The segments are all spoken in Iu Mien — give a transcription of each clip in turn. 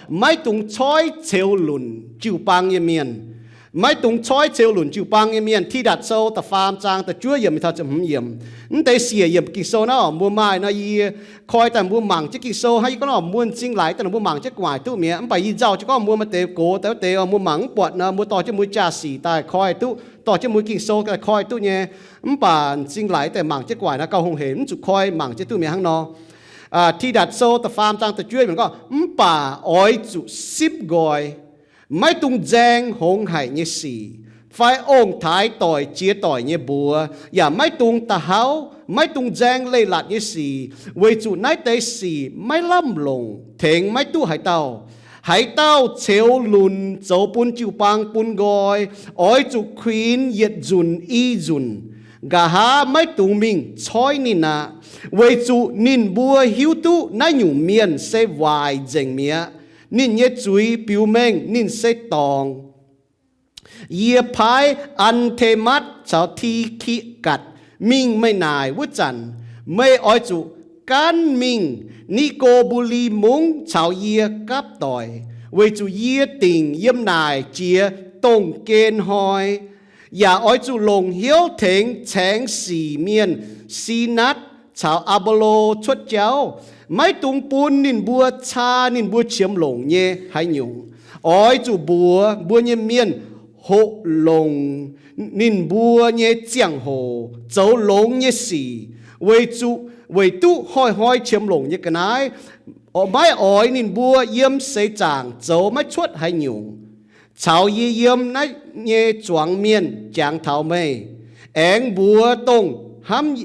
maiv dungx coiv ceux lunc jiu-baang nyei mienh. Maiv dungx coiv ceux lunc jiu-baang nyei mienh. Tidatc Sou da'faam zaang da'juov yiemc taux ziepc hmz yiemc. Mv deix siec yiemc Ging-Sou naaiv mbuo maaih nor, yie koi daaih mbuo mangc jienv Ging-Sou hnangv yie gorngv nor, mbuo m'zing laaix daaih mbuo mangc jienv gu'nguaaic duqv mi'aqv. Mv baac yie nzauh jienv gorngv mbuo maaih deix gox daaih wuov deix mbuo mangc mv buatc nor, mbuo dorh jienv mbuo jaa-sic daaih koi duqv, dorh jienv mbuo Ging-Sou daaih koi duqv nyei. Mv baac m'zing laaix daaih mangc jienv gu'nguaaic naaiv gauh hungh heic, mv zuqc koi mangc jienv duqv mi'aqv hnangv nor. Tidatc Sou da'faam zaang da'juov yiemc gorngv, mv baac oix zuqc simv nqoi, maiv dungx nzaeng hngongx haic nyei sic, fai ong-taaix doic jiex doic nyei mbuox, yaac maiv dungx da'hauv, maiv dungx nzaeng leiz-latc nyei sic, weic zuqc naaiv deix sic maiv lamh longc, tengx maiv duqv haaix dauh. Haaix dauh ceux lunc zoux bun jiu-baang bun nqoi, oix zuqc kuinx yietc nzunc i nzunc. Nqa'haav maiv dungx mingh coiv ninh aqv, weic zuqc ninh mbuo hiuv duqv naaiv nyungc mienh se waaic nzengc mi'aqv. Ninh nyei zuiz biux mengh ninh se dorngc. Yie paaiv An^te^matv caux Ti^ki^gatc mingh meih naaic wuov zanc, meih oix zuqc gaanv mingh Ni^go^mbu^li Mungv caux yie gapv doic, weic zuqc yie dingc yiem naaic jiex dongh gen hnoi. Yaac oix zuqc longc hnyouv tengx caengx sic mienh Si^natv caux Aa^mbo^lo cuotv jauv. Maiv dungx bun ninh mbuo caa ninh mbuo qiemx longc nyei haaix nyungc. Oix zuqc mbuox mbuo nyei mienh hoqc longc ninh mbuo nyei ziangh hoc zoux longx nyei sic, weic zuqc weic duqv hnoi-hnoi qiemx longc nyei ga'naaiv, maiv oix ninh mbuo yiem seix zaangc zoux maiv cuotv haaix nyungc. Caux yie yiem naaiv nyei zuangx mienh jangx taux meih. Aengx mbuox dongh hnamv,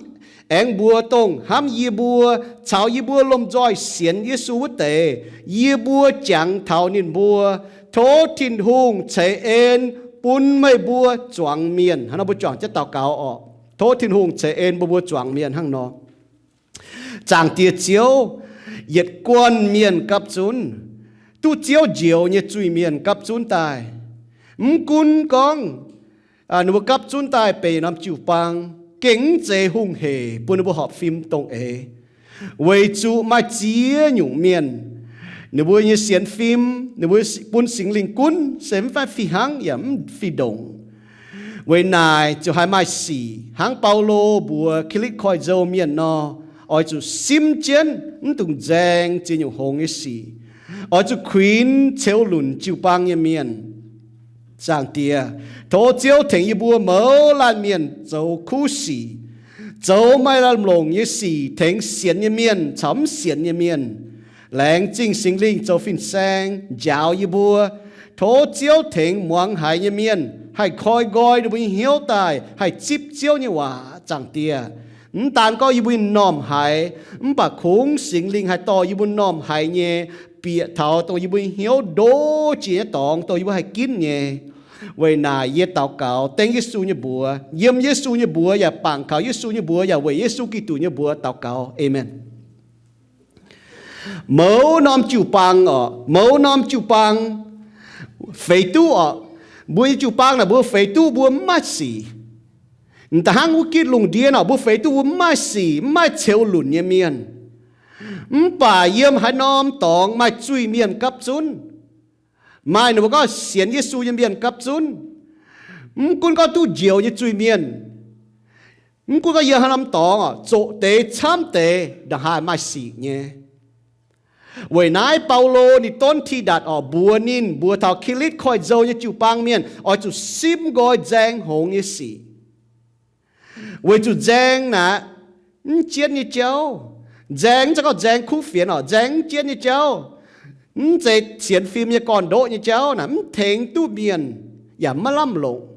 aengx mbuox dongh hnamv yie mbuo caux yie mbuo lomh nzoih sienx Yesu wuov deix, yie mbuo jangx taux ninh mbuo. Tov Tin-Hungh ceix en bun meih mbuo zuangx mienh. Hnangv nor mbuo juangc jienv daux gaux oc. Tov Tin-Hungh ceix en bun mbuo zuangx mienh hnangv nor. Zaangc Diex Ziouv, yietc guanh mienh gapv zunv, duqv Ziouv njoux nyei zuiz-mienh gapv zunv daaih. Mv gunv gorngv ninh mbuo gapv zunv daaih benx norm jiu-baang, gengh mv zeiz hungh heic bun ninh mbuo horpc fim dongh eix, weic zuqc maaih ziex nyungc mienh, ninh mbuo nyei sienx fim, ninh mbuo bun Singx Lingh gunv se mv fai fih hnangv yaac mv fih ndongc. Weic naaic ziouc haih maaih sic hnangv Baulo mbuox Kilitv Koiv-Nzou mienh nor, oix zuqc simv jienv, mv dungx nzaeng ziex nyungc hngongx nyei sic. Oix zuqc kuinx ceux lunc jiu-baang nyei mienh. Zaangc Diex, tov Ziouv tengx yie mbuo mouz laanh mienh zoux kuv sic, zoux maaih lamh longc nyei sic tengx sienx nyei mienh caux mv sienx nyei mienh. Laengz zingh Singx Lingh zoux fin-saeng njaaux yie mbuo. Tov Ziouv tengx muangx haiz nyei mienh haih koi nqoi ninh mbuo nyei hnyouv daaih haih zipv Ziouv nyei waac. Zaangc Diex, mv daan gorngv yie mbuo normh haiz, mv baac kungx Singx Lingh haih dorh yie mbuo normh haiz nyei, bieqc taux dongh yie mbuo nyei hnyouv ndo jiex nyei dorngx dongh yie mbuo haih ginv nyei. Weic naaic yie daux gaux dengv Yesu nyei mbuox, yiem Yesu nyei mbuox yaac bangc kaux Yesu nyei mbuox yaac weic Yesu Giduc nyei mbuox daux gaux. Aamen. Mouz norm jiu-baang oc, mouz norm jiu-baang feix duqv oc. Mbuo nyei jiu-baang naaic mbuo feix duqv mbuo mv maaih sic. M'daaih hnangv wuov gitv lungh ndiev nor mbuo feix duqv mbuo mv maaih sic, mv maaih ceux lunc nyei mienh. Mv baac yiem haaix norm dorngx maaih zuiz-mienh gapv zunv, maaih ninh mbuo gorngv sienx Yesu nyei mienh gapv zunv, mv gunv gorngv duqv njoux nyei zuiz-mienh, mv gunv gorngv yiem haaix norm dorngx oc, zoqc deix camv deix ndongc haaix maaih sic nyei. Weic naaiv Baulo ninh donv Tidatc oc, mbuox ninh mbuox taux Kilitv Koiv-Nzou nyei jiu-baang mienh oix zuqc simv nqoi nzaeng hngongx nyei sic. Weic zuqc nzaeng naaic mv jienv nyei jauv. Nzaeng mv zeiz gorngv nzaeng kuv fienx oc, nzaeng mv jienv nyei jauv, mv zeiz sienx fim nyei gorn-ndoqv nyei jauv naaic mv tengx duqv mienh yaac maiv lamh longc.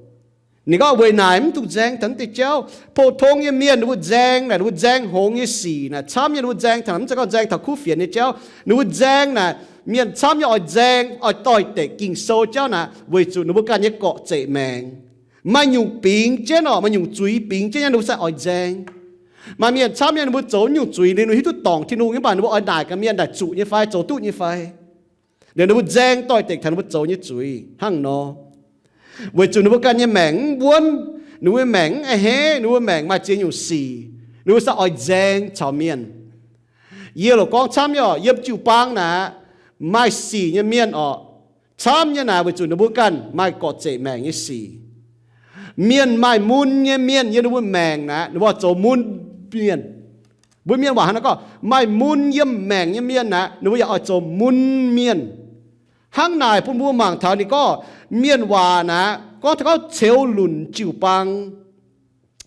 Ninh gorngv weic naaic mv dungx nzaeng taux naaiv deix jauv. Pou-tong nyei mienh ninh mbuo nzaeng naaic, ninh mbuo nzaeng hngongx nyei sic naaic camv nyei, ninh mbuo nzaeng taux, mv zeiz gorngv nzaeng taux kuv fienx nyei jauv. Ninh mbuo nzaeng naaic mienh camv nyei oix nzaeng, oix doix-dekc Ging-Sou jauv naaic weic zuqc ninh mbuo ganh nyei gorqv-zeqc maengc. Maaih nyungc bingx jienv oc, maaih nyungc zuiz bingx jienv nyei ninh mbuo se oix nzaeng. Maaih mienh camv nyei ninh mbuo zoux nyungc zuiz ninh mbuo hiuv duqv dorngc Tin-Hungh nyei, mv baac ninh mbuo oix naaic gaax mienh daaih zuqc nyei fai zoux duqv nyei fai. Liuz ninh mbuo nzaeng doix-dekc taux ninh mbuo zoux nyei zuiz hnangv nor. Weic zuqc ninh mbuo ganh nyei maengc mv wuonv, ninh mbuo nyei maengc mv a'hneiv, ninh mbuo maengc maaih ziex nyungc sic, ninh mbuo se oix nzaeng caux mienh. Yie loc gorngv camv nyei oc, yiem jiu-baang naaic, maaih sic nyei mienh orqc, camv nyei naaic weic zuqc ninh mbuo ganh maaih gorqv-zeqc maengc nyei sic. Mienh maaih mun nyei mienh yiem ninh mbuo maengc naaic, ninh mbuo oix zoux mun mienh. Mbuo mienh waac hnangv naaiv gorngv, maaih mun yiem maengc nyei mienh naaic, ninh mbuo yaac oix zoux mun mienh. Hnangv naaic bun mbuo mangc taux ninh gorngv mienh waac naaic, gorngv taux gorngv ceux lunc jiu-baang.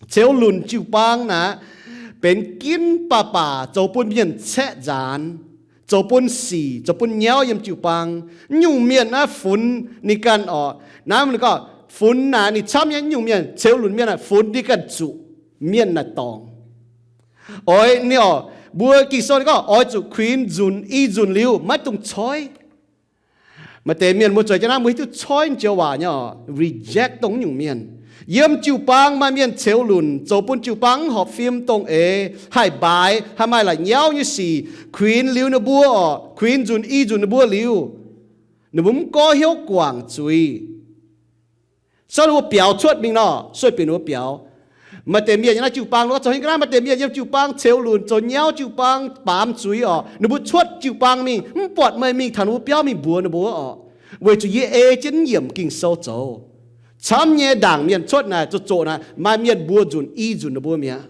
Ceux lunc jiu-baang naaic, benx ginv baac baac zoux bun mienh caeqv nzaanx, zoux bun sic, zoux bun nyauv yiem jiu-baang. Nyungc mienh naaiv funx ninh ganh orqc. Naaiv ninh gorngv funx naaic ninh camv nyei nyungc mienh, ceux lunc mienh naaic funx ninh ganh zuqc mienh naaic dorngc. Oix ninh orqc, mbuo Ging-Sou ninh gorngv oix zuqc kuinx nzunc i nzunc liuz, maiv dungx coiv. Maaih deix mienh mbuo zueiz jienv naaiv mbuo hiuv duqv coiv joux waac nyei orqc, reject dongh nyungc mienh. Yiem jiu-baang maaih mienh ceux lunc, zoux bun jiu-baang mv horpc fim, dongh eix, haih mbaaix, haih maaih la'nyauv nyei sic, kuinx liuz ninh mbuo orqc, kuinx nzunc i nzunc ninh mbuo liuz, ninh mbuo mv gorngv hnyouv guangc zuiz. Sou ninh mbuo biaux cuotv mingh nor, sueih bieqc ninh mbuo biaux. Maaih deix mienh yiem naaiv jiu-baang nor zoux hingv ga'naaiv, maaih deix mienh yiem jiu-baang ceux lunc, zoux nyauv jiu-baang, baamz zuiz orqc. Ninh mbuo cuotv jiu-baang mingh, mv buatc meih mingh taux ninh mbuo biauv mingh mbuox ninh mbuo orqc, weic zuqc yie ei jienv yiemc Ging-Sou zoux. Camv nyei ndaangc mienh cuotv naaic zoqc zoqc naaic, maaih mienh mbuo nzunc i nzunc ninh mbuo mi'aqv.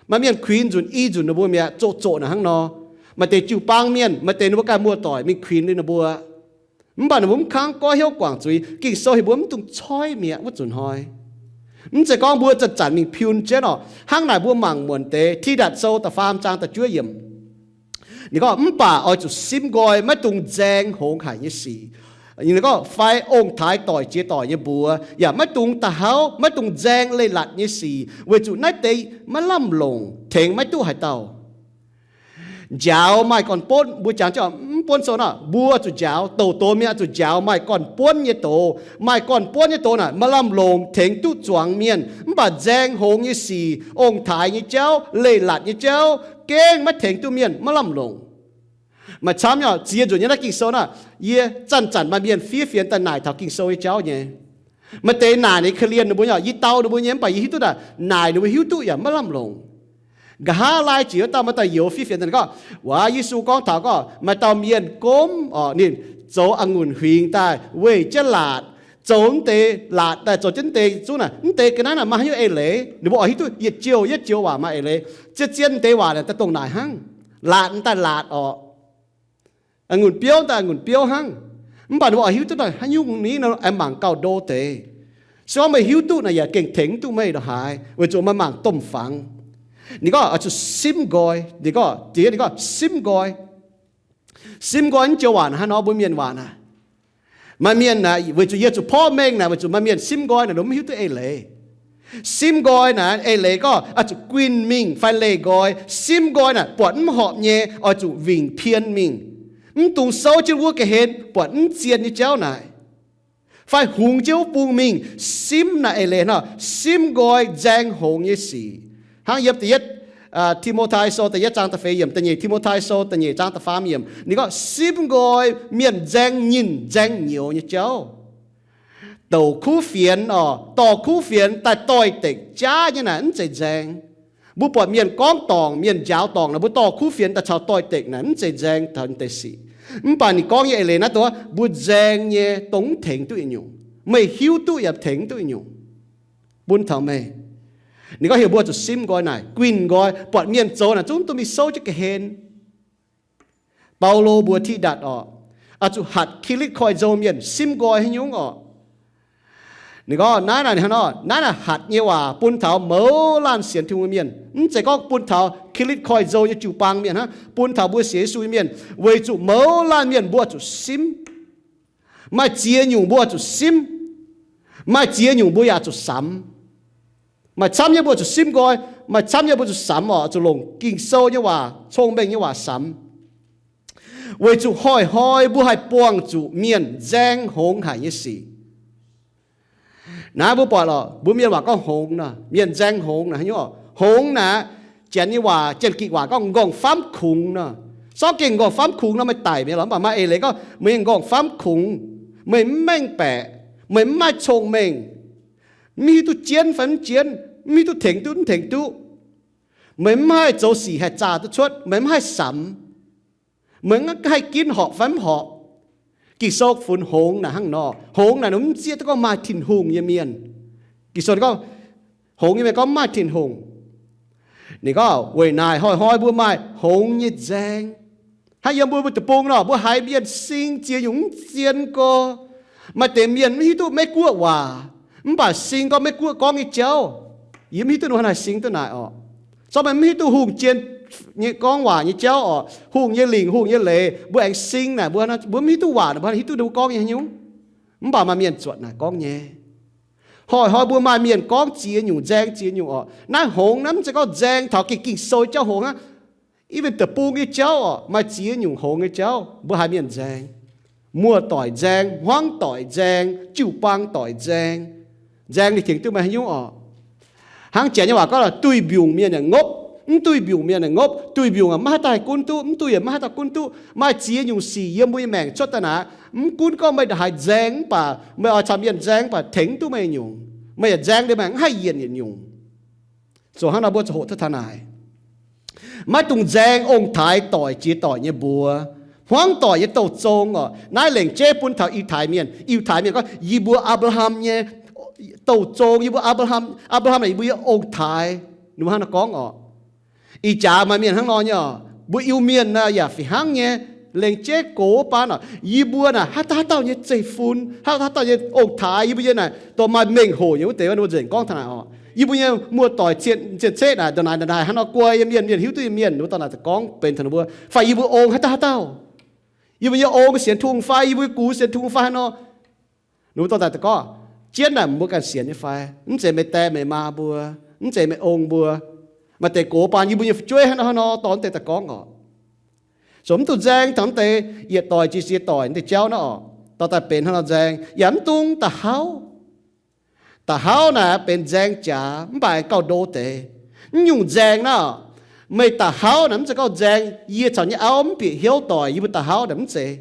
Maaih mienh kuinx nzunc i nzunc ninh mbuo mi'aqv, zoqc zoqc naaic hnangv nor. Maaih deix jiu-baang mienh, maaih deix ninh mbuo ganh muoz-doic mingh kuinx liuz ninh mbuo. Mv baac ninh mbuo mv kangv gorngv hnyouv guangc zuiz. Ging-Sou heuc mbuo mv dungx coiv mi'aqv wuov nzunc hnoi. Mv zeiz gorngv mbuo zanc-zanc mingh piun jienv orqc. Hnangv naaic mbuo mangc muonc deix Tidatc Sou da'faam zaang da'juov yiemc. Ninh gorngv, mv baac oix zuqc simv nqoi, maiv dungx nzaeng hngongx haic nyei sic. Ninh gorngv, fai ong-taaix doic jiex doic nyei mbuox, yaac maiv dungx da'hauv, maiv dungx nzaeng leiz-latc nyei sic, weic zuqc naaiv deix maiv lamh longc, tengx maiv duqv haaix dauh. Njaaux maaih gorn-botv, mbuo jangx jienv mv buonv sou nor, mbuo zuqc njaaux, douc doz mienh zuqc njaaux maaih gorn-botv nyei doz. Maaih gorn-botv nyei doz naaic, maaih lamh longc, tengx duqv zuangx mienh. Mv baac nzaeng hngongx nyei sic, ong-taaix nyei jauv, leiz-latc nyei jauv, gengh maiv tengx duqv mienh, maiv lamh longc. Maaih camv nyei, ziex nzunc nyei naaiv Ging-Sou naaic, yie zanc-zanc maaih mienh fiev fienx daaih naaic taux Ging-Sou nyei jauv nyei. Maaih deix naaic ninh korv-lienh ninh mbuo nyei, yie dau ninh mbuo nyei, mv baac yie hiuv duqv naaic, naaic ninh mbuo hiuv duqv yaac maiv lamh longc. Nqa'haav laai jiex wuov dauh maaih dauh youz fiev fienx daaih gorngv, waac Yesu gorngv taux gorngv maaih dauh mienh gomv orqc, ninh zoux a'ngunc huingx daaih weih jienv laatc, zoux mv deix laatc daaih zoux jienv mv deix zungv naaic, mv deix ga'naaiv naaic maaih haaix nyungc eix leiz? Ninh mbuo oix hiuv duqv yietc joux yietc joux waac maaih eix leiz. Zien-zien mv deix waac naaic daaih dongh naaic hnangv. Laatc daaih laatc orqc. A'ngunc biouv daaih a'ngunc biouv hnangv. Mv baac ninh mbuo oix hiuv duqv naaic haaix nyungc ni nor, aengx mangc gauh ndo deix. Se gorngv meih hiuv duqv naaic yaac gengh tengx mv duqv meih ndongc haaix, weic zuqc meih mangc domh fangx. Ninh gorngv oix zuqc simv nqoi. Ninh gorngv, ninh gorngv simv nqoi. Simv nqoi naaiv joux waac naaic hnangv nor mbuo mienh waac naaic. Maaih mienh naaic, weic zuqc yie zuqc porv mengh naaic, weic zuqc maaih mienh simv nqoi naaic, ninh mv hiuv duqv eix leiz. Simv nqoi naaic eix leiz gorngv oix zuqc guinh mingh fai leih nqoi. Simv nqoi naaic buatc mv horpc nyei, oix zuqc wingc pien mingh. Mv dungx souv jienv wuov ga'hlen buatc mv zien nyei jauv naaic, fai hungx jienv wuov bung mingh. Simv naaic eix leiz hnangv nor, simv nqoi nzaeng hngongx nyei sic. Hnangv yiem da'yietv Ti^mo^tai Sou da'yietv zaang da'feix yiemc, da'nyeic Ti^mo^tai Sou da'nyeic zaang da'faam yiemc, ninh gorngv simv nqoi mienh nzaeng nyinh nzaeng nyouz nyei jauv. Douc kuv fienx orqc, dorh kuv fienx daaih doix-dekc jaav nyei naaic mv zeiz nzaeng. Mbuo buatc mienh gorngv dorngc, mienh njaaux dorngc naaic, mbuo dorh kuv fienx daaih caux doix-dekc naaic mv zeiz nzaeng taux deix sic. Mv baac ninh gorngv nyei eix leiz naaiv dongh wuov, mbuo nzaeng nyei dongh mv tengx duqv yietc nyungc. Meih hiuv duqv yaac tengx duqv yietc nyungc bun taux meih. Ninh gorngv heuc mbuo zuqc simv nqoi naaic, guinh nqoi, buatc mienh zoux naaic zungv duqv mingh souv jienv ga'hlen. Baulo mbuox Tidatc orqc, oix zuqc hatc Kilitv Koiv-Nzou mienh simv nqoi haaix nyungc orqc. Ninh gorngv naaiv naaic, hnangv nor, naaiv naaic hatc nyei waac bun taux mouz laanh sienx Tin-Hungh mienh. Mv zeiz gorngv bun taux Kilitv Koiv-Nzou nyei jiu-baang mienh hnangv, bun taux mbuo sienx Yesu nyei mienh, weic zuqc mouz laanh mienh mbuo zuqc simv. Maaih ziex nyungc mbuo zuqc simv. Maaih ziex nyungc mbuo yaac zuqc samx. Maaih camv nyei mbuo zuqc simv nqoi, maaih camv nyei mbuo zuqc samx orqc, zuqc longc Ging-Sou nyei waac, cong-mengh nyei waac samx. Weic zuqc hnoi-hnoi mbuo haih buangh zuqc mienh nzaeng hngongx haic nyei sic. Naaiv mbuo buatc lorqc, mbuo mienh waac gorngv hngongx nor, mienh nzaeng hngongx naaic haaix nyungc orqc? Hngongx naaic, Janx nyei waac, Janx-Gikc waac gorngv nqorngv-famv kungx nor. Sortv gengh nqorngv-famv kungx nor, meih daic mi'aqv lorqc. Mv baac maaih eix leiz gorngv meih nqorngv-famv kungx, meih mv mengh baeqc, meih mv maaih cong-mengh, mv hiuv duqv jienv fai mv jienv, mv hiuv duqv tengx duqv mv tengx duqv. Meih mv haih zoux sic haih zaah duqv cuotv, meih mv haih samx. Meih mv haih ginv horpc fai mv horpc. Ging-Sou funx hngongx naaic hnangv nor. Hngongx naaic ninh mv zieqv duqv gorngv maaih Tin-Hungh nyei mienh. Ging-Sou gorngv, hngongx nyei mienh gorngv maaih Tin-Hungh. Ninh gorngv weic naaic hnoi-hnoi mbuo maaih hngongx nyei nzaeng. Hnangv yiem mbuo, mbuo deic-bung nor, mbuo haiz mienh sing ziex nyungc mv zien gorx. Maaih deix mienh mv hiuv duqv Meiv-Guoqv waac, mv baac sing gorngv Meiv-Guoqv gorngv nyei jauv. Yie mv hiuv duqv ninh hnangv haaix sing duqv naaic orqc. Zorqv meih mv hiuv duqv hungh jien nyei gorngv waac nyei jauv orqc, hungh nyei lingc, hungh nyei leiz, mbuo aengx sing naaic, mbuo, mbuo mv hiuv duqv waac, mbuo hiuv duqv ninh mbuo gorngv nyei haaix nyungc. Mv baac maaih mienh zuotc naaic gorngv nyei. Hloi-hloi mbuo maaih mienh gorngv ziex nyungc nzaeng ziex nyungc orqc. Naaiv hngongx naaiv mv zeiz gorngv nzaeng taux gengh Ging-Sou jauv hngongx aqv. Even deic-bung nyei jauv orqc, maaih ziex nyungc hngongx nyei jauv mbuo haiz mienh nzaeng. Muoz-doic nzaeng, hmuangv doic nzaeng, jiu-baang doic nzaeng. Nzaeng ninh tengx duqv meih haaix nyungc orqc? Hnangv janx nyei waac gorngv, duih mbiungc mienh yaac ngopv, mv duih mbiungc mienh yaac ngopv. Duih mbiungc maiv haaix dauh haih gunv duqv, mv duih yaac maiv haaix dauh gunv duqv. Maaih ziex nyungc sic yiem mbuo nyei maengc cuotv daaih naaic, mv gunv gorngv meih ndongc haaix nzaeng mv baac, meih oix caux mienh nzaeng mv baac tengx duqv meih nyungc. Meih yaac nzaeng liuz meih mv haih yienc yietc nyungc. Zoux hnangv nor mbuo ziouc hoqc duqv taux naaic. Maiv dungx nzaeng ong-taaix doic jiex doic nyei mbuox, hmuangv doic nyei douh zong orqc. Naaiv lengc jeiv bun taux Yiutai mienh. Yiutai mienh gorngv, yie mbuo Apc^laa^ham nyei douh zong, yie mbuo Apc^laa^ham, Apc^laa^ham naaic yie mbuo nyei ong-taaix. Ninh mbuo hnangv nor gorngv orqc. Ih jaax maaih mienh hnangv nor nyei orqc. Mbuo Iu-Mienh naaic yaac fih hnangv nyei. Lengc jeiv gox baan orqc, yie mbuo naaic haaix dauh haaix dauh nyei zeiv-fun, haaix dauh haaix dauh nyei ong-taaix, yie mbuo nyei naaic dorh maaih mengh hoc nyei wuov deix, ninh mbuo nzengc gorngv taux naaic orqc. Yie mbuo nyei muoz-doic cien-ceqv naaic ndongc naaic ndongc naaic hnangv nor guai yiem mienh, mienh hiuv duqv yiem mienh, ninh mbuo dorh naaic daaih gorngv benx taux ninh mbuo. Fai yie mbuo ong haaix dauh haaix dauh, yie mbuo nyei ong sienx Tin-Hungh fai yie mbuo gux sienx Tin-Hungh fai hnangv nor. Ninh mbuo dorh daaih daux gorngv, jienv naaic mbuo ganh sienx nyei fai? Mv zeiz meih die meih maa mbuo, mv zeiz meih ong mbuo. Maaih deix gox baan yie mbuo nyei fu'jueiv hnangv nor hnangv nor dorh mv deix daaih gorngv orqc. Zoux mv dungx nzaeng taux mv deix yietc doic jiex ziex doic mv deix jauv naaiv orqc, dorh daaih benx hnangv nor nzaeng yaac mv dungx da'hauv. Da'hauv naaic benx nzaeng jaax mv baac gauh ndo deix. Mv nyungc nzaeng naaiv, meih da'hauv naaic mv zeiz gorngv nzaeng yie caux nyei auv mv bieqc hnyouv doic, yie mbuo da'hauv naaic mv zeiz.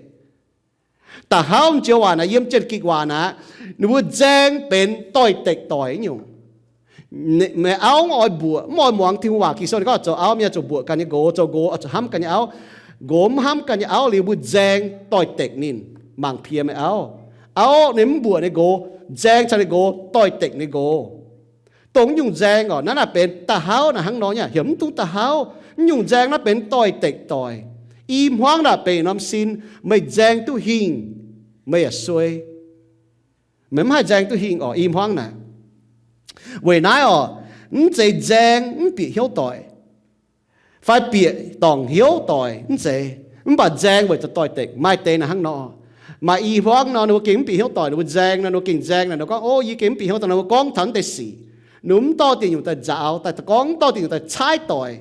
Da'hauv joux waac naaic yiem Janx-Gikc waac naaic, ninh mbuo nzaeng benx doix-dekc doic nyungc. Meih auv mv oix mbuoqc, mv oix muangx Tin-Hungh waac. Ging-Sou ninh gorngv zoux auv mienh zuqc mbuoqc ganh nyei nqox, zoux nqox zuqc hnamv ganh nyei auv. Nqox mv hnamv ganh nyei auv liuz mbuo nzaeng doix-dekc ninh, mangc piex meih auv. Auv ninh mv mbuoqc ninh nqox, nzaeng caux ninh nqox, doix-dekc ninh nqox. Dongh nyungc nzaeng orqc, naaiv naaic benx da'hauv naaic hnangv nor nyei, heuc mv dungx da'hauv. Mv nyungc nzaeng naaiv benx doix-dekc doic. I hmuangv naaic benx norm sin, meih nzaeng duqv hingh, meih yaac suei. Meih mv haih nzaeng duqv hingh orqc, i hmuangv naaic. Weic naaiv orqc, mv zeiz nzaeng mv bieqc hnyouv doic, fai bieqc dorngc hnyouv doic mv zeiz, mv baac nzaeng weic zuqc doix-dekc. Maaih deix naaic hnangv nor. Maaih i hmuangv nor ninh mbuo gengh mv bieqc hnyouv doic, ninh mbuo nzaeng nor, ninh mbuo gengh nzaeng naaic, ninh mbuo gorngv, o, yie gengh mv bieqc hnyouv doic, ninh mbuo gorngv taux mv deix sic. Ninh mbuo mv dorh diuc nyungc daaih nzaaux, daaih gorngv mv dorh diuc nyungc daaih caaiv doic,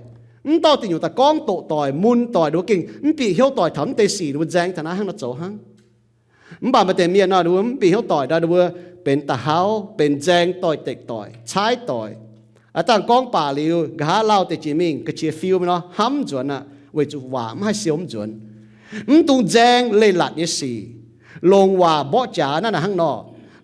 mv dorh diuc nyungc daaih gorngv doqc doic, mun doic, ninh mbuo gengh mv bieqc hnyouv doic taux mv deix sic, ninh mbuo nzaeng taux naaiv hnangv nor zoux hnangv. Mv baac maaih deix mienh nor, ninh mbuo mv bieqc hnyouv doic nor, ninh mbuo benx da'hauv, benx nzaeng doix-dekc doic, caaiv doic. Aav dangh gorngv baac liuz, nqa'haav lauh deix jiex mingh, ga'qiex fiu mingh nor, hnamv nzuonx aqv, weic zuqc waac mv haih siou mv nzuonx. Mv dungx nzaeng leiz-latc nyei sic. Longc waac mborqv jaax naaiv naaic hnangv nor.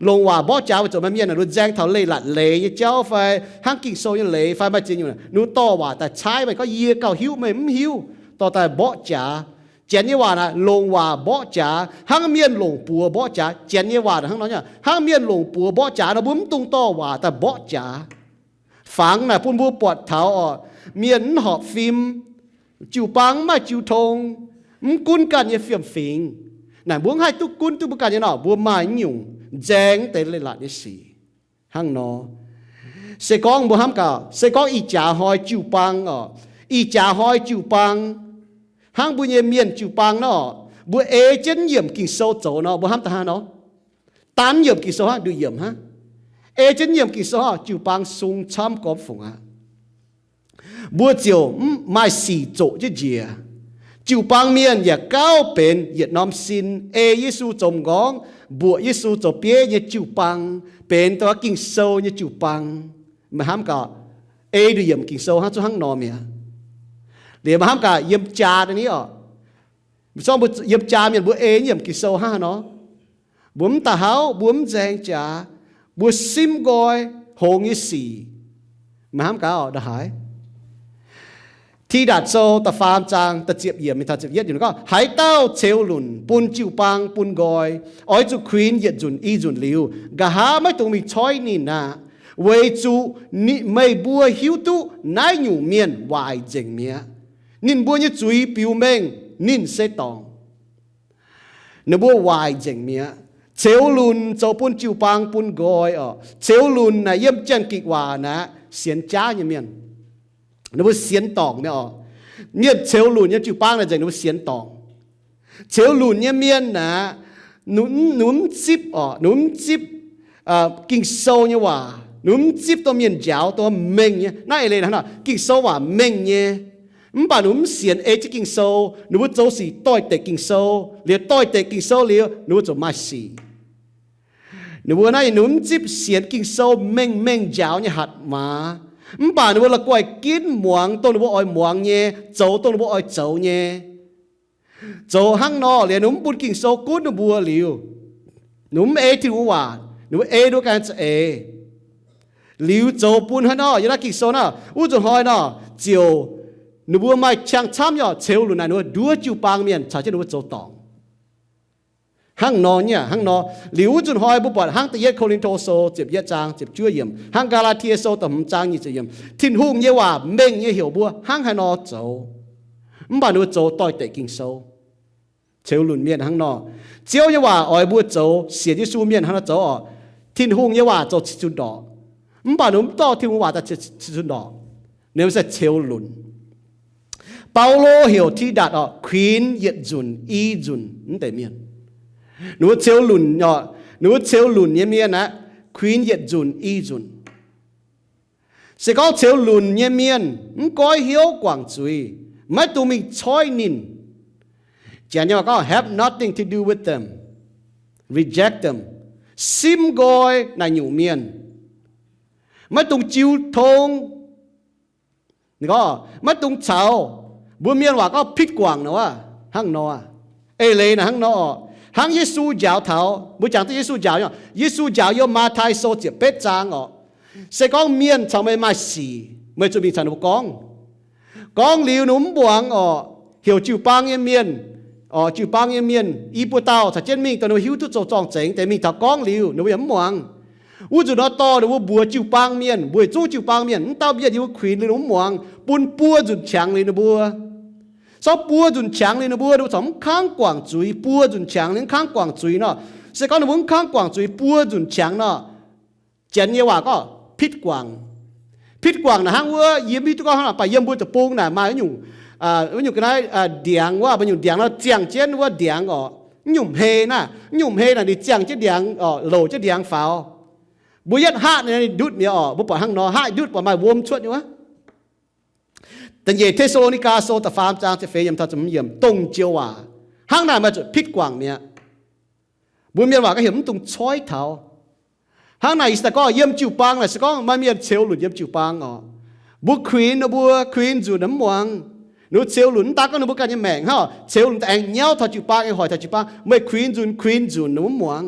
Longc waac mborqv jaax weic zuqc maaih mienh aah, ninh mbuo nzaeng taux leiz-latc leiz nyei jauv fai hnangv Ging-Sou nyei leiz fai maaih ziex nyungc, ninh mbuo dorh waac daaih caaiv meih, gorngv yie gauh hiuv, meih mv hiuv, dorh daaih mborqv jaax. Janx nyei waac naaic longc waac mborqv jaax, hnangv mienh longc buoz mborqv jaax. Janx nyei waac hnangv nor nyei, hnangv mienh longc buoz mborqv jaax nor, mbuo mv dungx dorh waac daaih mborqv jaax. Fangx naaic bun mbuo buatc taux orqc, mienh mv horpc fim, jiu-baang mv maaih jiu tong, mv gunv ganh nyei fiem-fingx. Naaic mbuo mv haih duqv gunv duqv mbuo ganh nyei nor, mbuo maaih nyungc nzaeng deix leiz-latc nyei sic. Hnangv nor, se gorngv mbuo hnamv gaax, se gorngv ih jaax hnoi jiu-baang orqc, ih jaax hnoi jiu-baang, hnangv mbuo nyei mienh jiu-baang nor, mbuo ei jienv yiemc Ging-Sou zoux nor, mbuo hnamv daaih hnangv nor. Daan yiemc Ging-Sou hnangv, nduqc yiemc hnangv. Ei jienv yiemc Ging-Sou hnangv, jiu-baang sung camv gormx fungc aqv. Mbuo ziouc mv maaih sic zoqc jienv njiec. Jiu-baang mienh yaac gauh benx yietc norm sin ei Yesu zoux m'nqorngv, mbuoqc Yesu zoux bieiv nyei jiu-baang, benx dongh Ging-Sou nyei jiu-baang. Meih hnamv gaax, ei nduqc yiemc Ging-Sou hnangv, zungv hnangv nor mi'aqv. Liuz meih hnamv gaax yiem jaa daaih ni orqc, mbuo zorqv mbuo yiem jaa mienh mbuo ei nyiemc Ging-Sou hnangv haaix nor? Mbuo mv da'hauv, mbuo mv nzaeng jaax, mbuo simv nqoi hngongx nyei sic. Meih hnamv gaax orqc, ndongc haaix? Tidatc Sou da'faam zaang da'ziepc yiemc mingh taux ziepc yietv yiemc gorngv, haaix dauh ceux lunc bun jiu-baang bun nqoi, oix zuqc kuinx yietc nzunc i nzunc liuz, nqa'haav maiv dungx mingh coiv ninh aqv, weic zuqc meih mbuo hiuv duqv naaiv nyungc mienh waaic nzengc mi'aqv. Ninh mbuo nyei zuiz biux mengh, ninh se dorngc. Ninh mbuo waaic nzengc mi'aqv. Ceux lunc zoux bun jiu-baang bun nqoi oc. Ceux lunc naaic yiem Janx-Gikc waac naaic sienx jaav nyei mienh. Ninh mbuo sienx dorngc mi'aqv oc. Mienh ceux lunc nyei jiu-baang naaic nzengc ninh mbuo sienx dorngc. Ceux lunc nyei mienh naaic, ninh mv zipv oc, ninh mv zipv Ging-Sou nyei waac, ninh mv zipv dongh mienh njaaux dongh mengh nyei. Naaiv eix leiz hnangv nor, Ging-Sou waac mengh nyei. Mv baac ninh mv sienx ei jienv Ging-Sou, ninh mbuo zoux sic doix-dekc Ging-Sou, liuz doix-dekc Ging-Sou liuz ninh mbuo ziouc maaih sic. Ninh mbuo naaiv ninh mv zipv sienx Ging-Sou mengh mengh njaaux nyei hatc maaz, mv baac ninh mbuo la'guaih ginv muangx dongh ninh mbuo oix muangx nyei, zoux dongh ninh mbuo oix zoux nyei. Zoux hnangv nor liuz ninh mv bun Ging-Sou gunv ninh mbuo liuz, ninh mv ei Tin-Hungh waac, ninh mbuo ei ninh mbuo ganh za'eix. Liuz zoux bun hnangv nor yiem naaiv Ging-Sou naaiv, wuov nzunc hnoi nor ziouc ninh mbuo maaih qangx camv nyei oc. Ceux lunc naaic ninh mbuo nduov jiu-baang mienh caux jienv ninh mbuo zoux dorngc. Hnangv nor nyei hnangv nor. Liuz wuov nzunc hnoi mbuo buatc hnangv da'yietv Ko^lin^to Sou ziepc yietv zaang ziepc juov yiemc, hnangv Gaa^laa^tie Sou da'hmz zaang nyic ziepc yiemc, Tin-Hungh nyei waac mengh nyei heuc mbuo hnangv haaix nor zoux. Mv baac ninh mbuo zoux doix-dekc Ging-Sou. Ceux lunc mienh hnangv nor. Ziouv nyei waac oix mbuo zoux sienx Yesu mienh hnangv nor zoux oc. Tin-Hungh nyei waac zoux ciex zunh ndorqc, mv baac ninh mv dorh Tin-Hungh waac daaih ciex zunh ndorqc. Ninh mbuo se ceux lunc. Baulo heuc Tidatc oc, kuinx yietc nzunc i nzunc wuov deix mienh. Ninh mbuo ceux lunc oc, ninh mbuo ceux lunc nyei mienh aqv, kuinx yietc nzunc i nzunc. Se gorngv ceux lunc nyei mienh mv goiv hnyouv guangc zuiz, maiv dungx mingh coiv ninh. Janx nyei waac gorngv have nothing to do with them, reject them, simv nqoi naaic nyungc mienh, maiv dungx jiu tong. Ninh gorngv maiv dungx caux. Mbuo mienh waac gorngv pitv guangc nor wuov, hnangv nor. Eix leiz naaic hnangv nor oc. Hnangv Yesu njaaux taux, mbuo jangx duqv Yesu njaaux nyei oc. Yesu njaaux yiem Matv^tai Sou ziepc betv zaang oc. Se gorngv mienh caux meih maaih sic, meih zuqc mingh caux ninh mbuo gorngv. Gorngv liuz ninh mbuo mv muangx oc, heuc jiu-baang nyei mienh, oc, jiu-baang nyei mienh i buo dauh caux jienv mingh, dongh ninh mbuo hiuv duqv zoux zorng-zengx deix mingh taux gorngv liuz ninh mbuo yaac mv muangx. Wuov nzunc nor dorh ninh mbuo mbuox jiu-baang mienh, mbuox zungv jiu-baang mienh, mv dauh mienh yie mbuo kuinx liuz ninh mbuo mv muangx, bun buo nzunc qangx liuz ninh mbuo. Sortv buo nzunc qangx liuz ninh mbuo, ninh mbuo corc mv kangv guangc zuiz. Buo nzunc qangx liuz mv kangv guangc zuiz nor, se gorngv ninh mbuo mv kangv guangc zuiz buo nzunc qangx nor, Janx nyei waac gorngv pitv guangc. Pitv guangc naaic hnangv wuov, yie mv hiuv duqv gorngv hnangv, mv baac yiem mbuo deic-bung naaic maaih wuov nyungc, wuov nyungc ga'naaiv ndiangx wuov, maaih nyungc ndiangx nor ziangh jienv wuov ndiangx oc. Wuov nyungc hmei naaiv, wuov nyungc hmei naaic ninh ziangh jienv ndiangx oc, louc jienv ndiangx faaux. Mbuo yietv haav ninh ndutv mi'aqv oc. Mbuo buatc hnangv nor, haav ndutv buatc maaih wuom cuotv nyei wuov. Da'nyeic Te^saa^lo^ni^gaa Sou da'faam zaang ziepc feix yiemc taux ziepc hmz yiemc dongh joux waac. Hnangv naaic maaih zuqc pitv guangc mi'aqv. Mbuo mienh waac gorngv heuc mv dungx coiv taux. Hnangv naaic yie se daaih gorngv yiem jiu-baang naaic se gorngv maaih mienh ceux lunc yiem jiu-baang oc. Mbuo kuinx ninh mbuo, kuinx nzunc mv muangx. Ninh mbuo ceux lunc mv daan gorngv ninh mbuo ganh nyei maengc hnangv oc, ceux lunc daaih aengx nyauv taux jiu-baang, aengx hoic taux jiu-baang, meih kuinx nzunc kuinx nzunc ninh mv muangx.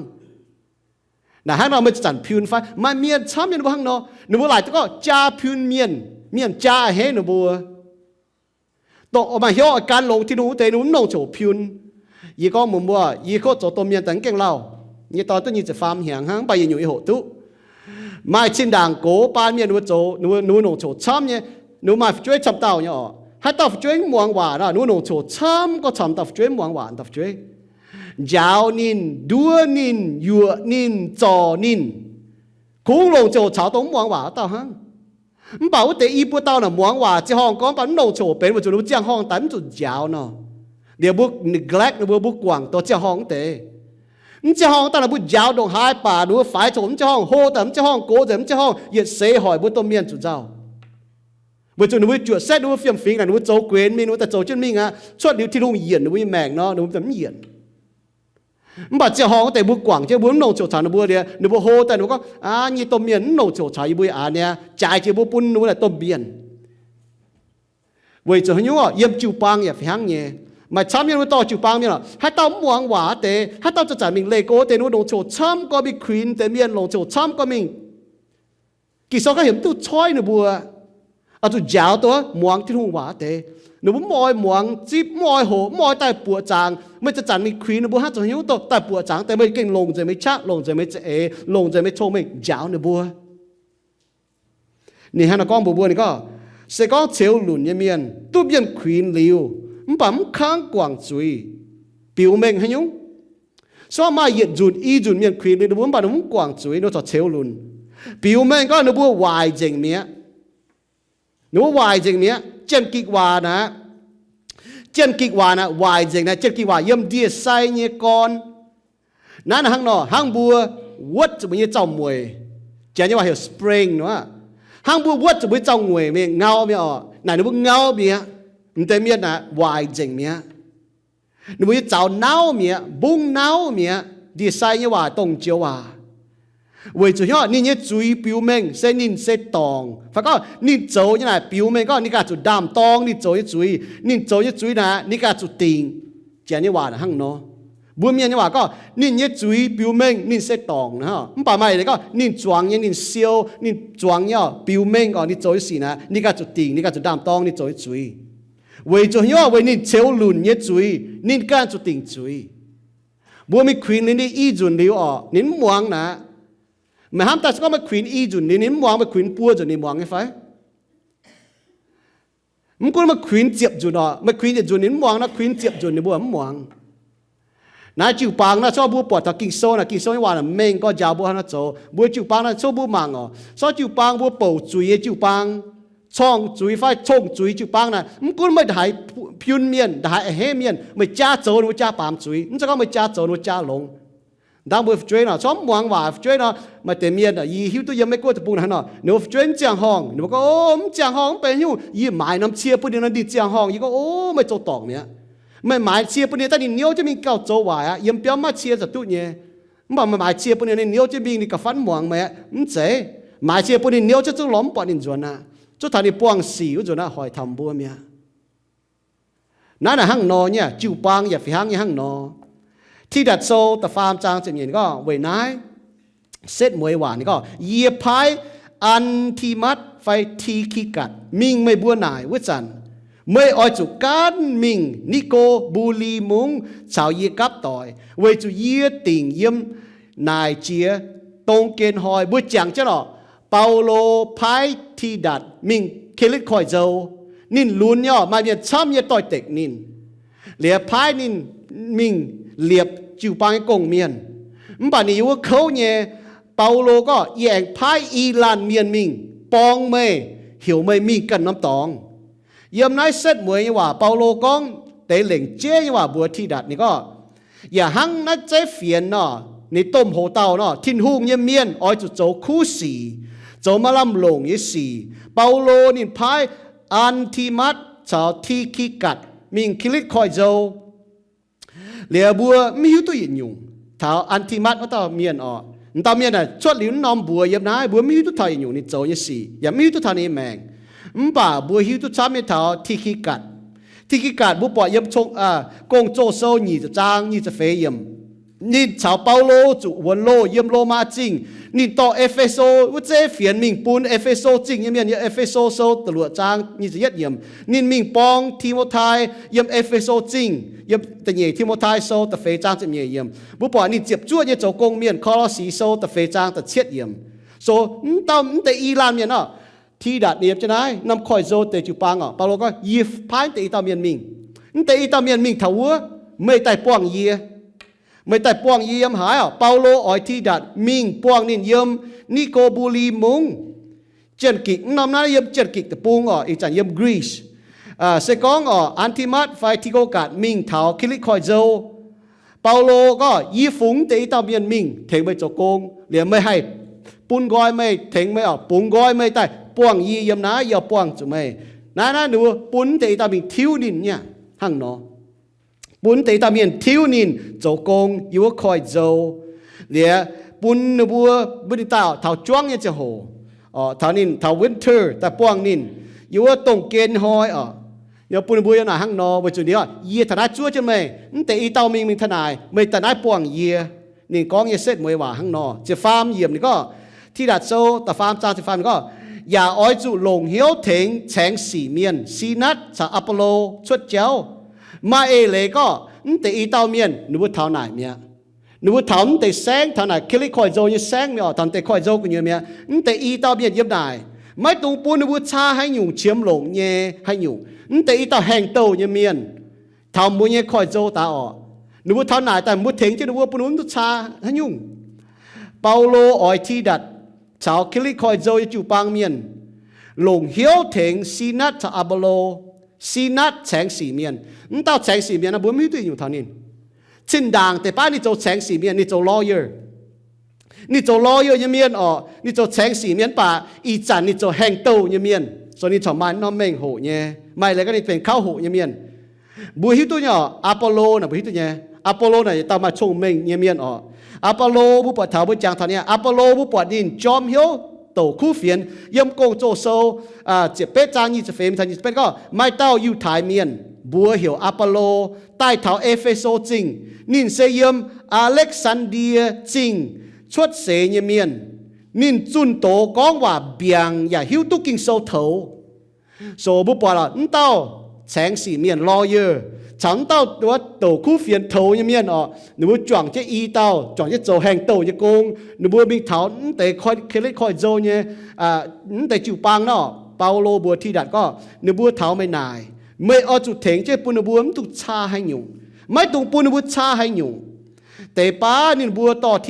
Naaic hnangv nor meih zanc piun fai? Maaih mienh camv nyei ninh mbuo hnangv nor, ninh mbuo laaic duqv gorngv jaa piun mienh, mienh jaa a'hneiv ninh mbuo. Dongh maaih hnyouv oix gan longx Tin-Hungh wuov deix ninh mbuo mv longc coc piun. Yie gorngv mbuox mbuo, yie kotv zoux domh mienh daaih mv gaengh lauh. Yie nyei dorn duqv nyic ziepc faam hnyangx hnangv, mv baac yie nyungc yie hoqc duqv maaih zinh ndaangc gox baan mienh ninh mbuo zoux, ninh mbuo, ninh mbuo longc coc camv nyei. Ninh mbuo maaih fu'jueiv camv dauh nyei oc. Haaix dauh fu'jueiv mv muangx waac nor, ninh mbuo longc coc camv gorngv camv dauh fu'jueiv mv muangx waac, dauh fu'jueiv njaaux ninh, nduov ninh, yuoqc ninh, zorc ninh. Kungx longc coc caux dongh mv muangx waac wuov dauh hnangv. Mv baac wuov deix i buo dauh naaic muangx waac, ziangh horngh gorngv, mv baac mv longc coc benx, weic zuqc ninh mbuo ziangh horngh daaih mv zuqc njaaux nor. Liuz mbuo neglect ninh mbuo, mbuo guangc dongh ziangh horngh wuov deix. Mv ziangh horngh daaih naaic mbuo njaaux ndongc haaix baac ninh mbuo faix coc mv ziangh horngh, hlo daaih mv ziangh horngh, gox daaih mv ziangh horngh, yietc seix hoic mbuo domh mienh zuqc nzauh. Weic zuqc ninh mbuo juoqc setv ninh mbuo fiem-fingx naaic, ninh mbuo zoux guenx mingh, ninh mbuo daaih zoux jienv mingh aqv, cuotv liuz Tin-Hungh yienc ninh mbuo nyei maengc nor, ninh mbuo mv yienc. Mv baac ziangh horngh wuov deix mbuo guangc jienv, mbuo mv longc coc caux ninh mbuo liuz, ninh mbuo hlo daaih ninh mbuo gorngv, aa, nyei domh mienh mv longc coc caux yie mbuo aqv niaa, jaaix jiex mbuo bun ninh mbuo naaic domh mienh. Weic zuqc haaix nyungc oc, yiem jiu-baang yaac fih hnangv nyei. Maaih camv mienh mbuo dorh jiu-baang mienh oc, haaix dauh mv muangx waac deix, haaix dauh zanc-zanc mingh leih go deix, ninh mbuo longc coc camv gorngv mingh kuinx deix mienh, longc coc camv gorngv mingh. Ging-Sou gorngv heuc mv duqv coiv ninh mbuo. Oix zuqc njaaux duqv muangx Tin-Hungh waac deix. Ninh mbuo mv oix muangx zipv, mv oix hoqc, mv oix daaih buoqc zaangc. Meih zanc-zanc mingh kuinx ninh mbuo hnangv zoux hnyouv daaih buoqc zaangc deix, meih gengh longc nzengc meih qaqv, longc nzengc meih za'eix, longc nzengc meih cong-mengh njaaux ninh mbuo. Ninh hnangv naaiv gorngv mbuox mbuo, ninh gorngv, se gorngv ceux lunc nyei mienh duqv mienh kuinx liuz, mv baac mv kangv guangc zuiz, biux mengh haaix nyungc? Se gorngv maaih yietc nzunc i nzunc mienh kuinx liuz ninh mbuo, mv baac ninh mv guangc zuiz, ninh corc ceux lunc, biux mengh gorngv ninh mbuo waaic nzengc mi'aqv. Ninh mbuo waaic nzengc mi'aqv. Janx-Gikc waac naaic, Janx-Gikc waac naaic waaic nzengc naaic, Janx-Gikc waac yiem ndie-sai nyei gorn. Naaiv hnangv nor, hnangv mbuo wuotv zuqc mbuo nyei zaux-mueic, Janx nyei waac heuc spring nor, hnangv mbuo wuotv zuqc mbuo nyei zaux-mueic mingh ngau mi'aqv oc. Naaic ninh mbuo ngau mi'aqv. M'deix mienh naaic waaic nzengc mi'aqv. Ninh mbuo nyei zaux nauv mi'aqv, mbungv nauv mi'aqv. Ndie-sai nyei waac dongh joux waac. Weic zuqc hnyouv ninh nyei zuiz biux mengh se ninh se dorngc. Fai gorngv ninh zoux nyei naaic biux mengh gorngv ninh ganh zuqc ndaam-dorng ninh zoux nyei zuiz. Ninh zoux nyei zuiz naaic ninh ganh zuqc dingc. Janx nyei waac hnangv nor. Mbuo mienh nyei waac gorngv ninh nyei zuiz biux mengh ninh se dorngc. Mv baac maaih gorngv ninh zuangx nyei ninh siou, ninh zuangx nyei oc, biux mengh oc, ninh zoux nyei sic naaic ninh ganh zuqc dingc, ninh ganh zuqc ndaam-dorng ninh zoux nyei zuiz. Weic zuqc hnyouv weic ninh ceux lunc nyei zuiz, ninh ganh zuqc dingc zuiz. Mbuo mingh kuinx ninh i nzunc liuz oc, ninh mv muangx naaic. Meih hnamv daaih se gorngv meih kuinx i nzunc liuz ninh mv muangx, meih kuinx buo nzunc ninh muangx nyei fai? Mv gunv meih kuinx ziepc nzunc oc, meih kuinx yietc nzunc ninh mv muangx nor, kuinx ziepc nzunc ninh mbuo mv muangx. Naaiv jiu-baang naaiv, se gorngv mbuo buatc taux Ging-Sou naaic, Ging-Sou nyei waac naaic mengh gorx njaaux mbuo hnangv naaiv zoux. Mbuo jiu-baang naaiv, se gorngv mbuo mangc oc, se gorngv jiu-baang mbuo bouc zuiz nyei jiu-baang, corngh zuiz fai cong-zuiz jiu-baang naaic, mv gunv meih ndongc haaix piun mienh, ndongc haaix a'hneiv mienh, meih jaa zoux ninh mbuo jaa baamz zuiz, mv zeiz gorngv meih jaa zoux ninh mbuo jaa longx. Ndaangc mbuo fu'jueiv nor, corngv mv muangx waac fu'jueiv nor, maaih deix mienh yie hiuv duqv yiem Meiv-Guoqv deic-bung naaic hnangv nor, ninh mbuo fu'jueiv mv ziangh horngh, ninh mbuo gorngv, O, mv ziangh horngh mv benx nyungc, yie maaiz norm cie bun ninh nor ninh ziangh horngh. Yie gorngv, O, meih zoux dorngc mi'aqv. Meih maaiz cie bun ninh daaih ninh niouv jienv mingh gauh zoux waaic aqv. Yiem biauv mv maaih cie za'duqv nyei. Mv baac meih maaiz cie bun ninh, ninh niouv jienv mingh ninh gauh fatv mv muangx meih aqv. Mv zeiz. Maaiz cie bun ninh niouv jienv zungv lorz mv buatc ninh nzuonx aqv. Zungv taux ninh buangh sic wuov nzunc naaiv hoic taux mbuo mi'aqv. Naaiv naaic hnangv nor nyei, jiu-baang yaac fih hnangv nyei hnangv nor. Tidatc Sou da'faam zaang ziepc nyeic gorngv, weic naaiv setv mueiz waac ninh gorngv, Yie paaiv An^ti^matv fai Ti^ki^gatc mingh meih mbuo naaic wuov zanc, meih oix zuqc gaanv mingh Ni^go^mbu^li Mungv caux yie gapv doic, weic zuqc yie dingc yiem naaic jiex dong gen hnoi. Mbuo jangx jienv oc, Baulo paaiv Tidatc mingh Kelitv Koiv-Nzou. Ninh lunx nyei oc, maaih mienh camv nyei doix-dekc ninh, liuz paaiv ninh mingh liepc jiu-baang nyei gong-mienh. Mv baac ninh yiem wuov kouv nyei. Baulo gorngv, Yie aengx paaiv i laanh mienh mingh borng meih, heuc meih mingh ganh norm dorngx. Yiem naaiv setv mueiz nyei waac Baulo gorngv deix lengc jeiv nyei waac mbuox Tidatc. Ninh gorngv, yaac hnangv naaiv zeiv fienx nor, ninh domh hoz dauh nor, Tin-Hungh nyei mienh oix zuqc zoux kuv sic, zoux maaih lamh longc nyei sic. Baulo ninh paaiv An^ti^matv caux Ti^ki^gatc mingh Kelitv Koiv-Nzou. Liuz mbuo mv hiuv duqv yietc nyungc taux An^ti^matv wuov dauh mienh oc. M'dauh mienh naaic cuotv liuz mv norm mbuox yiem naaiv, mbuo mv hiuv duqv taux yietc nyungc ninh zoux nyei sic, yaac mv hiuv duqv taux ninh nyei maengc. Mv baac mbuo hiuv duqv camv nyei taux Ti^ki^gatc. Ti^ki^gatc mbuo buatc yiem Gong-Zoh Sou nyic ziepc zaang nyic ziepc feix yiemc. Ninh caux Baulo zuqc wuonx loh yiem Lomaa Zingh. Ninh dorh E^fe^so wuov zeiv fienx mingh bun E^fe^so Zingh nyei mienh. Yiem E^fe^so Sou da'luoqc zaang nyic ziepc yietv yiemc, ninh mingh borng Ti^mo^tai yiem E^fe^so Zingh, yiem da'nyeic Ti^mo^tai Sou da'feix zaang ziepc nyeic yiemc. Mbuo buatc ninh ziepc zuoqv nyei zoux gong-mienh, Ko^lo^si Sou da'feix zaang da'cietv yiemc. So mv dauh mv deix i laanh mienh oc, Tidatc ninh yiem jienv naaiv norm koiv-nzou deix jiu-baang oc. Baulo gorngv, Yie paaiv mv deix i dauh mienh mingh. Mv deix i dauh mienh mingh taux wuov, meih daaih buangh yie. Meih daaih buangh yie yiem haaix oc? Baulo oix Tidatc mingh buangh ninh yiem Ni^go^mbu^li Mungv. Janx-Gikc mv norm naaiv yiem Janx-Gikc deic-bung oc, ih zanc yiem Greece. Se gorngv oc, An^ti^matv fai Ti^go^gatc mingh taux Ki^litv koiv-nzou, Baulo gorngv, Yie fungx mv deix i dauh mienh mingh tengx meih zoux gong, liuz meih haih bun nqoi meih, tengx meih oc, bungx nqoi meih daaih buangh yie yiem naaiv, yie oix buangh zuqc meih. Naaiv, naaiv ninh mbuo bun mv deix i dauh mingh tiuv ninh nyei hnangv nor. Bun mv deix i dauh mienh tiuv ninh zoux gong yiem wuov koiv-nzou, liuz bun ninh mbuo, bun ninh daaih taux juangv nyei ziangh hoc, taux ninh taux winter daaih buangh ninh yiem wuov dongh gen hnoi oc. Ninh bun ninh mbuo yiem naaic hnangv nor weic zuqc ninh, Yie taux naaiv zuov jienv meih, mv deix i dauh mingh mingh taux naaic, meih daaih naaiv buangh yie. Ninh gorngv nyei setv mueiz waac hnangv nor. Ziepc faam yiemc ninh gorngv, Tidatc Sou da'faam zaang ziepc faam ninh gorngv, yaac oix zuqc longc hnyouv tengx caengx sic mienh, Sinatv caux Apolo, cuotv jauv. Maaih eix leiz gorngv mv deix i dauh mienh ninh mbuo taux naaic mi'aqv. Ninh mbuo taux mv deix saengv, taux naaic Kali koiv-nzou nyei saengv mi'aqv, taux mv deix koiv-nzou gu'nyuoz mi'aqv. Mv deix i dauh mienh yiem naaic maiv dungx bun ninh mbuo caa haaix nyungc, qiemx longc nyei haaix nyungc. Mv deix i dauh haengh douh nyei mienh taux mbuo nyei koiv-nzou daaih orqc. Ninh mbuo taux naaic daaih, mbuo tengx jienv ninh mbuo, bun ninh mbuo mv duqv caa haaix nyungc. Baulo oix Tidatc caux Kali koiv-nzou nyei jiu-baang mienh longc hnyouv tengx Sinatv caux Apolo. Sinatv caengx sic mienh. Mv dauh caengx sic mienh naaiv mbuo mv hiuv duqv nyungc taux ninh. Zinh ndaangc deix baav ninh zoux caengx sic mienh, ninh zoux lawyer. Ninh zoux lawyer nyei mienh orqc, ninh zoux caengx sic mienh, mv baac ih zanc ninh zoux haengh douh nyei mienh. So ninh corc maaih norm mengh hoqc nyei, maaih leiz gorngv ninh benx kauv hoqc nyei mienh. Mbuo hiuv duqv nyei orqc, Apolo naaic mbuo hiuv duqv nyei. Apolo naaic yietc dauh maaih cong-mengh nyei mienh orqc. Apolo mbuo buatc taux, mbuo jangx taux ninh aqv. Apolo mbuo buatc ninh jorm hnyouv douc kuv fienx. Yiem Gong-Zoh sou ziepc betv zaang nyic ziepc feix mingh taux nyic ziepc betv gorngv, maaih dauh Yiutai mienh, mbuox heuc Apolo, daaih taux E^fe^so Zingh. Ninh se yiem Aa^lekv^saan^ndie Zingh cuotv seix nyei mienh. Ninh zunh doz gorngv waac mbiaangc yaac hiuv duqv Ging-Sou toux. So mbuo buatc lorqc, mv dauh caengx sic mienh, lawyer, caux mv dauh douc kuv fienx toux nyei mienh orqc, ninh mbuo juangc jienv i dauh, juangc jienv zoux haengh douh nyei gong. Ninh mbuo mingh taux mv deix Kali koiv-nzou nyei, mv deix jiu-baang nor. Baulo mbuox Tidatc gorngv, ninh mbuo taux meih naaic, meih oix zuqc tengx jienv bun ninh mbuo mv dungx caa haaix nyungc. Maiv dungx bun ninh mbuo caa haaix nyungc. Deix baav ninh mbuo dorh,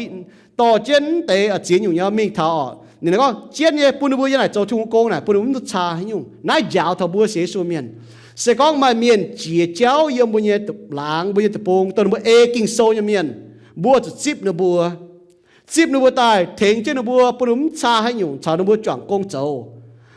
dorh jienv mv deix ziex nyungc nyei mingh taux orqc, ninh gorngv, jienv nyei bun ninh mbuo yiem naaic zoux Tin-Hungh gong naaic, bun ninh mbuo mv dungx caa haaix nyungc. Naaiv njaaux taux mbuo sienx Yesu mienh. Se gorngv maaih mienh jiex jauv yiem mbuo nyei laangz, mbuo nyei deic-bung, dongh ninh mbuo ei Ging-Sou nyei mienh, mbuo zuqc zipv ninh mbuo. Zipv ninh mbuo daaih, tengx jienv ninh mbuo, bun ninh mbuo mv caa haaix nyungc, caux ninh mbuo juangc gong zoux.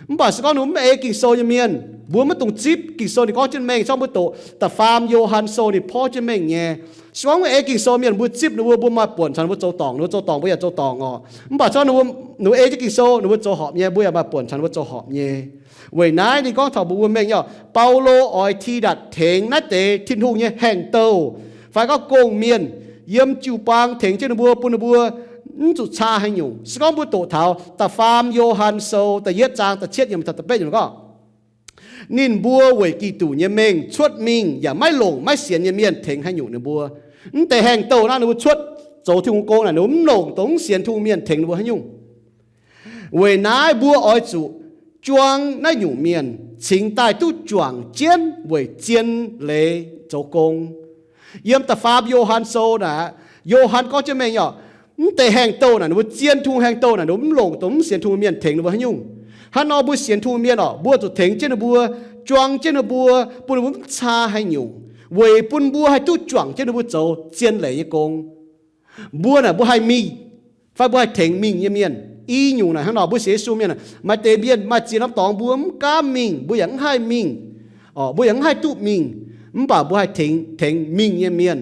Mv baac se gorngv ninh mbuo mv ei Ging-Sou nyei mienh, mbuo maiv dungx zipv. Ging-Sou ninh gorngv jienv mengh, se gorngv mbuo doqc da'faam Yo^han Sou ninh porv jienv mengh nyei. Se gorngv mv ei Ging-Sou mienh, mbuo zipv ninh mbuo, mbuo maaih buonc caux ninh mbuo zoux dorngc, ninh mbuo zoux dorngc, mbuo yaac zoux dorngc orqc. Mv baac se gorngv ninh mbuo ei jienv Ging-Sou, ninh mbuo zoux horpc nyei, mbuo yaac maaih buonc caux ninh mbuo zoux horpc nyei. Weic naaiv ninh gorngv taux mbuo mbuo mengh nyei orqc, Baulo oix Tidatc tengx naaiv deix Tin-Hungh nyei haengh douh fai gorngv gong-mienh yiem jiu-baang tengx jienv ninh mbuo, bun ninh mbuo mv zuqc caa haaix nyungc. Se gorngv mbuo doqc taux da'faam Yo^han Sou da'yietv zaang da'cietv yiemc taux da'betv yiemc gorngv, ninh mbuo weic Giduc nyei mengh cuotv mingh yaac maiv longc maiv sienx nyei mienh tengx haaix nyungc ninh mbuo. Mv deix haengh douh naaiv ninh mbuo cuotv zoux Tin-Hungh gong naaic, ninh mbuo mv longc dongh mv sienx Tin-Hungh mienh tengx ninh mbuo haaix nyungc. Weic naaiv mbuo oix zuqc juang naaiv nyungc mienh cingx daaih duqv juangc jienv weic zien leiz zoux gong. Yiem da'faam Yo^han Sou naaic, Yo^han gorngv jienv mengh orqc, mv deix haengh douh naaic, ninh mbuo zien Tin-Hungh haengh douh naaic, ninh mbuo mv longc dongh mv sienx Tin-Hungh mienh tengx ninh mbuo haaix nyungc. Hnangv nor mbuo sienx Tin-Hungh mienh orqc, mbuo zuqc tengx jienv ninh mbuo, juang jienv ninh mbuo, bun ninh mbuo mv caa haaix nyungc, weic bun mbuo haih duqv juangc jienv ninh mbuo zoux zien leiz nyei gong. Mbuo naaic mbuo haih mingh fai mbuo haih tengx mingh nyei mienh. I nyungc naaic hnangv nor, mbuo sienx Yesu mienh, maaih deix mienh maaih ziex norm dorngx mbuo mv gaamv mingh, mbuo yaac mv haih mingh, mbuo yaac mv haih duqv mingh, mv baac mbuo haih tengx, tengx mingh nyei mienh.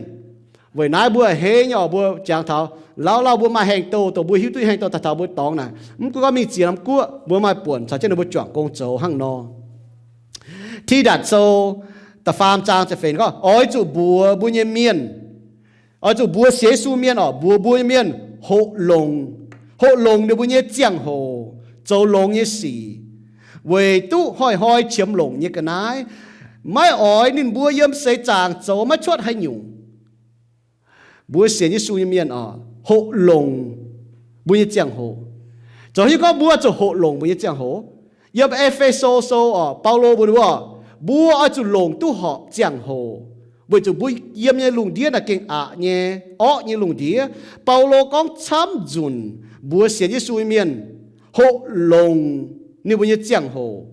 Weic naaiv mbuo a'hneiv nyei orqc, mbuo jangx taux lauh lauh mbuo maaih haengh douh, dongh mbuo hiuv duqv haengh douh daaih taux mbuo dorngx naaic, mv gunv gorngv mingh ziex norm guoqv, mbuo maaih buonc caux jienv ninh mbuo juangc gong zoux hnangv nor. Tidatc Sou da'faam zaang ziepc feix gorngv, oix zuqc mbuox mbuo nyei mienh, oix zuqc mbuox sienx Yesu mienh orqc, mbuox mbuo nyei mienh hoqc longc, hoqc longc ninh mbuo nyei ziangh hoc zoux longx nyei sic, weic duqv hnoi-hnoi qiemx longc nyei ga'naaiv. Maiv oix ninh mbuo yiem seix zaangc zoux maiv cuotv haaix nyungc. Mbuo sienx Yesu nyei mienh orqc, hoqc longc mbuo nyei ziangh hoc. Zoux hiuv gorngv mbuo zuqc hoqc longc mbuo nyei ziangh hoc. Yiem E^fe^so Sou orqc, Baulo mbuox ninh mbuo, mbuo oix zuqc longc duqv horpc ziangh hoc, weic zuqc mbuo yiem nyei lungh ndiev naaic gengh aqc nyei, orqv nyei lungh ndiev. Baulo gorngv camv nzunc mbuox sienx Yesu nyei mienh hoqc longc ninh mbuo nyei ziangh hoc,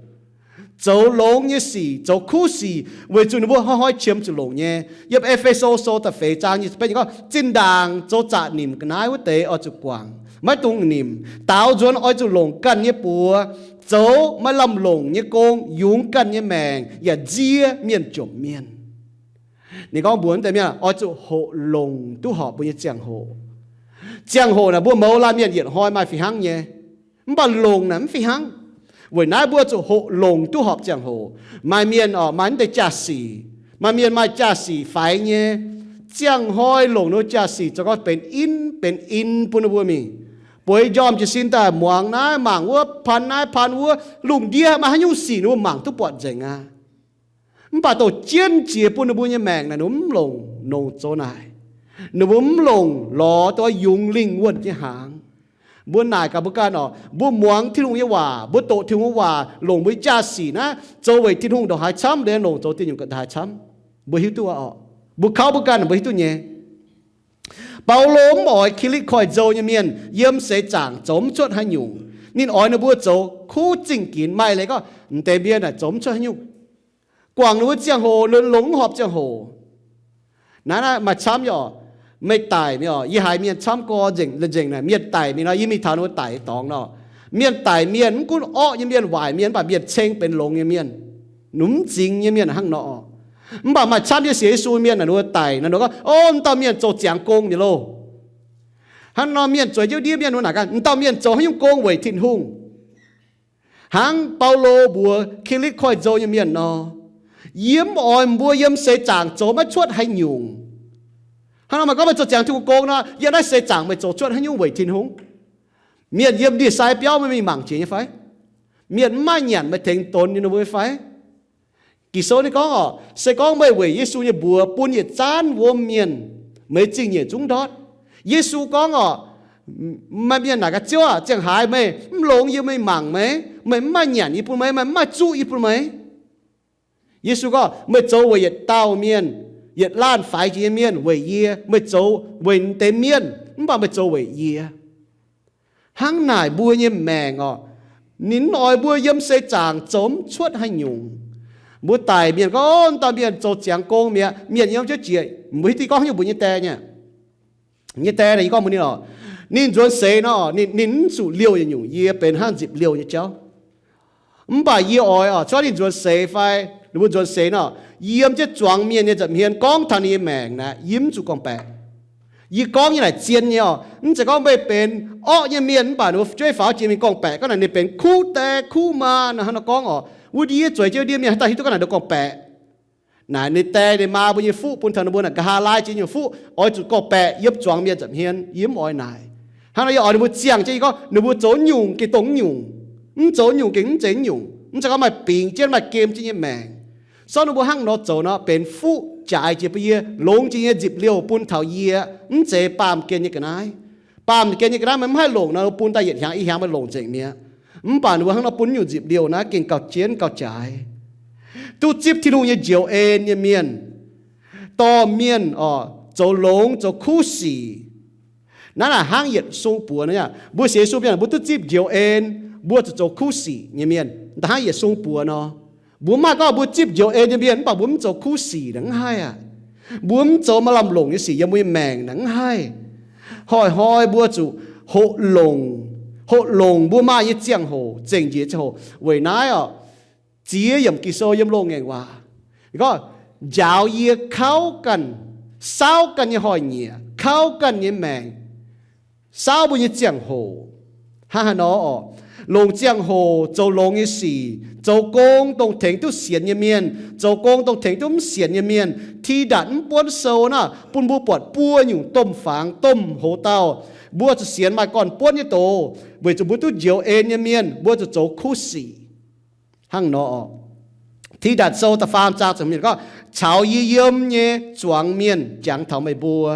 zoux longx nyei sic, zoux kuv sic, weic zuqc ninh mbuo hnoi-hnoi qiemx zuqc longc nyei. Yiem E^fe^so Sou da'feix zaang nyic ziepc betv gorngv, zinh ndaangc zoux zaqc nimc ga'naaiv wuov deix oix zuqc guangc, maiv dungx nimc. Daaux nzuonx oix zuqc longc ganh nyei buoz, zoux maaih lamh longc nyei gong, yungz ganh nyei maengc, yaac nzie mienh jomc mienh. Ninh gorngv mbuox wuov deix mienh, oix zuqc hoqc longc duqv horpc mbuo nyei ziangh hoc. Ziangh hoc naaic mbuo mouz laanh mienh yietc hnoi maaih fih hnangv nyei, mv baac longc naaic mv fih hnangv. Weic naaiv mbuo zuqc hoqc longc duqv horpc ziangh hoc. Maaih mienh orqc, maaih wuov deix jaa-sic, maaih mienh maaih jaa-sic faix nyei, ziangh hnoi longc ninh jaa-sic zoux gorngv benx in, benx in bun ninh mbuo mingh. Bueix njormh jiez sin daaih muangx naaiv mangc wuov, paan naaiv paan wuov, lungh ndiev maiv haaix nyungc sic ninh mbuo mangc duqv buatc nzengc aqv. Mv baac dongh jienv jiex bun ninh mbuo nyei maengc naaic, ninh mbuo mv longc nongc zoux naaic. Ninh mbuo mv longc lorz dongh yungz lingh wuonh nyei hnaangx. Mbuo naaic gaax mbuo ganh oc, mbuo muangx Tin-Hungh nyei waac, mbuo doqc Tin-Hungh nyei waac longc mbuo nyei jaa-sic naaiv zoux weic Tin-Hungh ndongc haaix camv, liuz longc zoux diuh nyungc ndongc haaix camv. Mbuo hiuv duqv oc. Mbuo kauv mbuo ganh mbuo hiuv duqv nyei. Baulo mv oix Kilitv Koiv-Nzou nyei mienh yiem seix zaangc zoux mv cuotv haaix nyungc. Ninh oix ninh mbuo zoux kuv zingh ginx, maaih leiz gorngv m'deix mienh naaic zoux mv cuotv haaix nyungc. Guangc ninh mbuo ziangh hoc, longx mv horpc ziangh hoc. Naaiv, naaiv maaih camv nyei oc. Meih daic mingh oc, yie haiz mienh camv gorx nzengc, nzengc naaic, mienh daic mingh nor, yie mingh taux ninh mbuo daic dorngx nor. Mienh daic mienh, mv gunv orqv nyei mienh, waaic mienh, mv baac mienh ceng benx longx nyei mienh, mv zingx nyei mienh hnangv nor. Mv baac maaih camv nyei sienx Yesu mienh naaic, ninh mbuo daic naaic, ninh mbuo gorngv, O, m'dauh mienh zoux ziangx gong mi'aqv loh. Hnangv nor mienh zueiz jienv ndiev mienh, ninh mbuo naaic ganh, M'dauh mienh zoux haaix nyungc gong weic Tin-Hungh? Hnangv Baulo mbuox Kilitv Koiv-Nzou nyei mienh nor, Yie mv oix mbuo yiem seix zaangc zoux maiv cuotv haaix nyungc. Hnangv nor meih gorngv meih zoux ziangx Tin-Hungh gong nor, yiem naaiv seix zaangc meih zoux cuotv haaix nyungc weic Tin-Hungh? Mienh yiem ndie-sai biauv meih mingh mangc jiex nyei fai? Mienh mv maaih nyanc meih tengx donx nyei ninh mbuo fai? Ging-Sou ninh gorngv oc, se gorngv meih weic Yesu nyei mbuox bun yietc zaanv wuom mienh, meih zingh nyeic zungv ndortv. Yesu gorngv oc, maaih mienh naaic gaax, Ziouv aac, ziangh haaix meih mv longx yie mingh mangc meih? Meih mv maaih nyanc yie bun meih, meih mv maaih zuqv yie bun meih? Yesu gorngv, Meih zoux weic yietc dauh mienh, yietc laanh faix jiex nyei mienh weic yie. Meih zoux weic deix mienh, mv baac meih zoux weic yie. Hnangv naaic mbuo nyei maengc oc, ninh mv oix mbuo yiem seix zaangc zoux mv cuotv haaix nyungc. Mbuo daic mienh gorngv, M'dauh mienh zoux ziangx gong mi'aqv. Mienh yiem jienv jiex, mbuo hiuv duqv gorngv haaix nyungc mbuox nyei die nyei. Nyei die naaic, yie gorngv mbuox ninh oc, ninh nzuonx seix nor, ninh, ninh mv zuqc liouh yietc nyungc, yie benx hnangv nzipc liouh nyei jauv. Mv baac yie oix oc, cuotv ninh nzuonx seix fai ninh mbuo nzuonx seix nor, yiem jienv zuangx mienh nyei nza'hmien gorngv taux ninh nyei maengc naaic, yie mv zuqc gorngv-baeqc. Yie gorngv nyei naaic zien nyei oc. Mv zeiz gorngv meih benx orqv nyei mienh mv baac ninh mbuo fu'jueiv faaux jiex mingh gorngv-baeqc gorngv naaic ninh benx kuv die kuv maa naaic, hnangv nor gorngv oc, wuov ndiev zueiz jienv ndiev mienh haaix dauh hiuv duqv gorngv naaic ninh gorngv-baeqc. Naaic ninh die ninh maa mbuo nyei fuqv bun taux ninh mbuo naaic nqa'haav laai jiex nyungc fuqv oix zuqc gorngv-baeqc yiem zuangx mienh nza'hmien. Yie mv oix naaic. Hnangv nor yie oix ninh mbuo ziangh jienv, yie gorngv ninh mbuo zoux nyungc gengh dongh nyungc, mv zoux nyungc gengh mv zeiz nyungc. Mv zeiz gorngv maaih bingx jienv maaih gem jienv nyei maengc. Sortv ninh mbuo hnangv nor zoux nor benx fuqv jaaix jiex bun yie, longx jiex nyei nzipc liouh bun taux yie, mv zeiz baamh gen nyei ga'naaiv. Baamh gen nyei ga'naaiv meih mv haih longc nor, bun daaih yietc hnyangx i hnyangx meih longc nzengc mi'aqv. Mv baac ninh mbuo hnangv nor bun nyungc nzipc liouh naaiv gengh gauh jienv gauh jaaix. Duqv zipv Tin-Hungh nyei njoux en nyei mienh, dorh mienh oc zoux longx zoux kuv sic. Naaiv naaic hnangv yietc sung buoz nor, mbuo sienx Yesu mienh mbuo duqv zipv njoux en, mbuo zuqc zoux kuv sic nyei mienh. Da'hnangv yietc sung buoz nor, mbuo mv haih gorngv mbuo zipv njoux en nyei mienh mv baac mbuo mv zoux kuv sic naaic, mv haih aqv. Mbuo mv zoux maaih lamh longc nyei sic yiem mbuo nyei maengc naaic, mv haih. Hnoi-hnoi mbuo zuqc hoqc longc, hoqc longc mbuo maaih nyei ziangh hoc, zengc njiec ziangh hoc. Weic naaiv oc, ziex yiemc Ging-Sou yiem Loz-Ngaengc Waac gorngv, Njaaux yie kauv ganh, saauv ganh nyei hnoi-nyieqc, kauv ganh nyei maengc, saauv mbuo nyei ziangh hoc. Hnangv haaix nor oc? Longc ziangh hoc zoux longx nyei sic, zoux gong dongh tengx duqv sienx nyei mienh, zoux gong dongh tengx duqv mv sienx nyei mienh. Ti^ndatc mv buonv sou naaic bun mbuo buatc buo nyungc domh fangx domh hoc-dauh. Mbuo zuqc sienx maaih gorn-buonv nyei doz, weic zuqc mbuo duqv njoux en nyei mienh mbuo zuqc zoux kuv sic. Hnangv nor oc, Ti^ndatc Sou da'faam zaang ziepc hmz gorngv, Caux yie yiem nyei zuangx mienh jangx taux meih mbuo.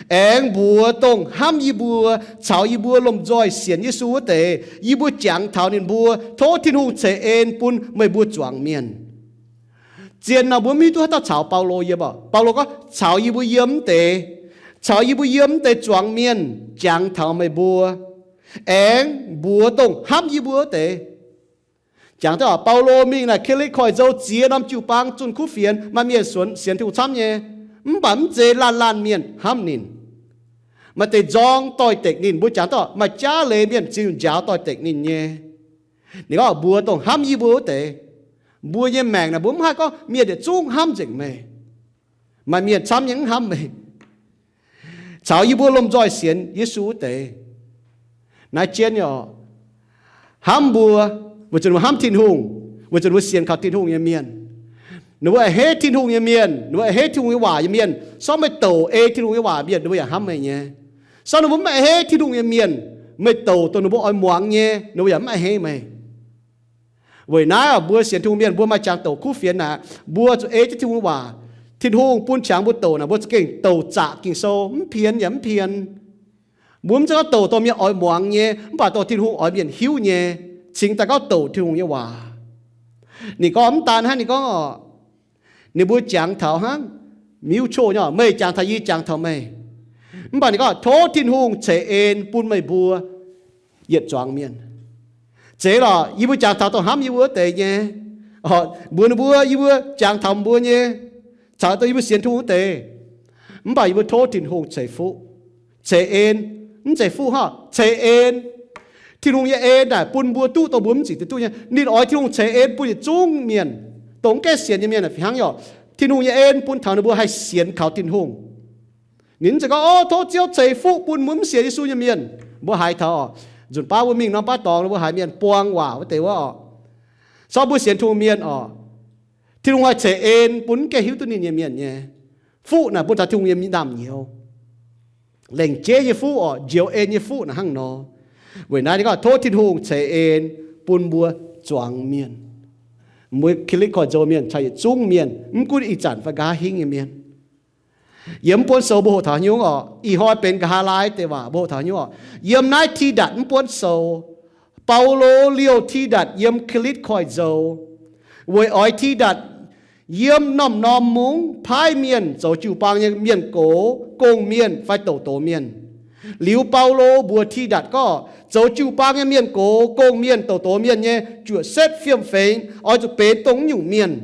Aengx mbuox dongh hnamv yie mbuo caux yie mbuo lomh nzoih sienx Yesu wuov deix, yie mbuo jangx taux ninh mbuo. Tov Tin-Hungh ceix en bun meih mbuo zuangx mienh. Zien nor mbuo mv hiuv duqv haaix dauh caux Baulo yiem oc. Baulo gorngv, Caux yie mbuo yiem wuov deix, caux yie mbuo yiem wuov deix zuangx mienh jangx taux meih mbuo. Aengx mbuox dongh hnamv yie mbuo wuov deix. Jangx duqv oc, Baulo mingh naaic Kilitv Koiv-Nzou ziex norm jiu-baang zunh kuv fienx, maaih mienh sienx Tin-Hungh camv nyei, mv baac mv zeiz laanh laanh mienh hnamv ninh. Maaih deix nzorng doix-dekc ninh. Mbuo jangx duqv oc, maaih jaav leiz mienh ziux njaaux doix-dekc ninh nyei. Ninh gorngv, Mbuox dongh hnamv yie mbuo wuov deix. Mbuo nyei maengc naaic mbuo mv haih gorngv mienh yietc zungv hnamv nzengc meih. Maaih mienh camv nyei mv hnamv meih. Caux yie mbuo lomh nzoih sienx Yesu wuov deix. Naaiv jienv nyei oc. Hnamv mbuo, weic zuqc ninh mbuo hnamv Tin-Hungh, weic zuqc ninh mbuo sienx kaux Tin-Hungh nyei mienh. Ninh mbuo a'hneiv Tin-Hungh nyei mienh, ninh mbuo a'hneiv Tin-Hungh nyei waac nyei mienh. Sortv meih douc ei Tin-Hungh nyei waac mienh, ninh mbuo yaac hnamv meih nyei. Sortv ninh mbuo mv a'hneiv Tin-Hungh nyei mienh, Meih douc dongh ninh mbuo oix muangx nyei, ninh mbuo yaac mv a'hneiv meih. Weic naaiv mbuo sienx Tin-Hungh mienh mbuo maaih jangx douc kuv fienx naaic, mbuo zuqc ei jienv Tin-Hungh waac. Tin-Hungh bun qangx mbuo douc naaic, mbuo za'gengh douc zaqc Ging-Sou, mv pien yaac mv pien. Mbuo mv zeiz gorngv douc dongh mienh oix muangx nyei, mv baac dongh Tin-Hungh oix mienh hiuv nyei, cingx daaih gorngv douc Tin-Hungh nyei waac. Ninh gorngv mv daan hnangv, ninh gorngv oc, ninh mbuo jangx taux hnangv, mutual nyei, meih jangx taux yie, yie jangx taux meih. Mv baac ninh gorngv tov Tin-Hungh ceix en bun meih mbuo yietc zuangx mienh. Zeiz lorqc, yie mbuo jangx taux dongh hnamv yie mbuo wuov deix nyei, mbuox ninh mbuo yie mbuo jangx taux mbuo nyei, caux dongh yie mbuo sienx Tin-Hungh wuov deix. Mv baac yie mbuo tov Tin-Hungh ceix fuqv, ceix en, mv zeiz fuqv hnangv, ceix en. Tin-Hungh nyei en naaic bun mbuo duqv dongh mbuo mv zic duqv nyei. Ninh oix Tin-Hungh ceix en bun yietc zungv mienh, dongh mv gaengh sienx nyei mienh fih hnangv oc. Tin-Hungh nyei en bun taux ninh mbuo haih sienx kaux Tin-Hungh. Ninh mv zeiz gorngv, o, tov Ziouv ceix fuqv bun mbuo mv sienx Yesu nyei mienh. Mbuo haiz taux oc, nzunc baav mbuo mingh norm baav dorngx, mbuo haiz mienh buang waac wuov deix wuov oc. Sortv mbuo sienx Tin-Hungh mienh oc, Tin-Hungh haih ceix en bun mv gaengh hiuv duqv ninh nyei mienh nyei. Fuqv naaic bun taux Tin-Hungh nyei naamh nyouz. Lengc jeiv nyei fuqv oc, njoux en nyei fuqv naaic hnangv nor. Weic naaiv ninh gorngv tov Tin-Hungh ceix en bun mbuo zuangx mienh. Mbuo Kiv^litv Koiv-Nzou mienh caux yietc zungv mienh, mv gunv ih zanc fai nqa'haav hingv nyei mienh. Yiem buonv sou mbuo hoqc taux nyungc oc, ih hnoi benx nqa'haav laai deix waac mbuo hoqc taux nyungc oc. Yiem naaiv Tidatc mv buonv sou, Baulo liouh Tidatc yiem Kiv^litv Koiv-Nzou, weic oix Tidatc yiem norm-norm mungv paaiv mienh zoux jiu-baang nyei mienh gox, gong-mienh fai douc doz mienh. Liuz Baulo mbuox Tidatc gorngv, zoux jiu-baang nyei mienh gox, gong-mienh, douc doz mienh nyei juoqc setv fiem-fengx oix zuqc benx dongh nyungc mienh,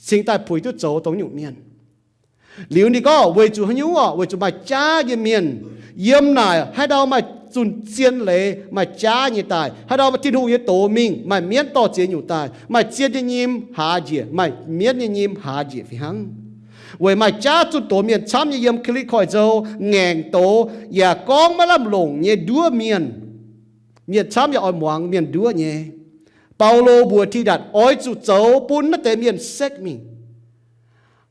cingx daaih puix duqv zoux dongh nyungc mienh. Liuz ninh gorngv weic zuqc haaix nyungc orqc? Weic zuqc maaih jaav nyei mienh yiem naaic haaix ndau maaih zunh zien leiz maaih jaav nyei daaih, haaix ndau maaih Tin-Hungh nyei doz mingh, maaih mienv dorh ziex nyungc daaih, maaih zien nyei nyim haaz njiec, maaih mienv nyei nyim haaz njiec fih hnangv. Weic maaih jaav zunh doz mienh camv nyei yiem Kiv^litv Koiv-Nzou ngaengc doz yaac gorngv maiv lamh longc nyei nduov mienh. Mienh camv yaac oix muangx mienh nduov nyei. Baulo mbuox Tidatc oix zuqc zoux bun naaiv deix mienh sekv mingh.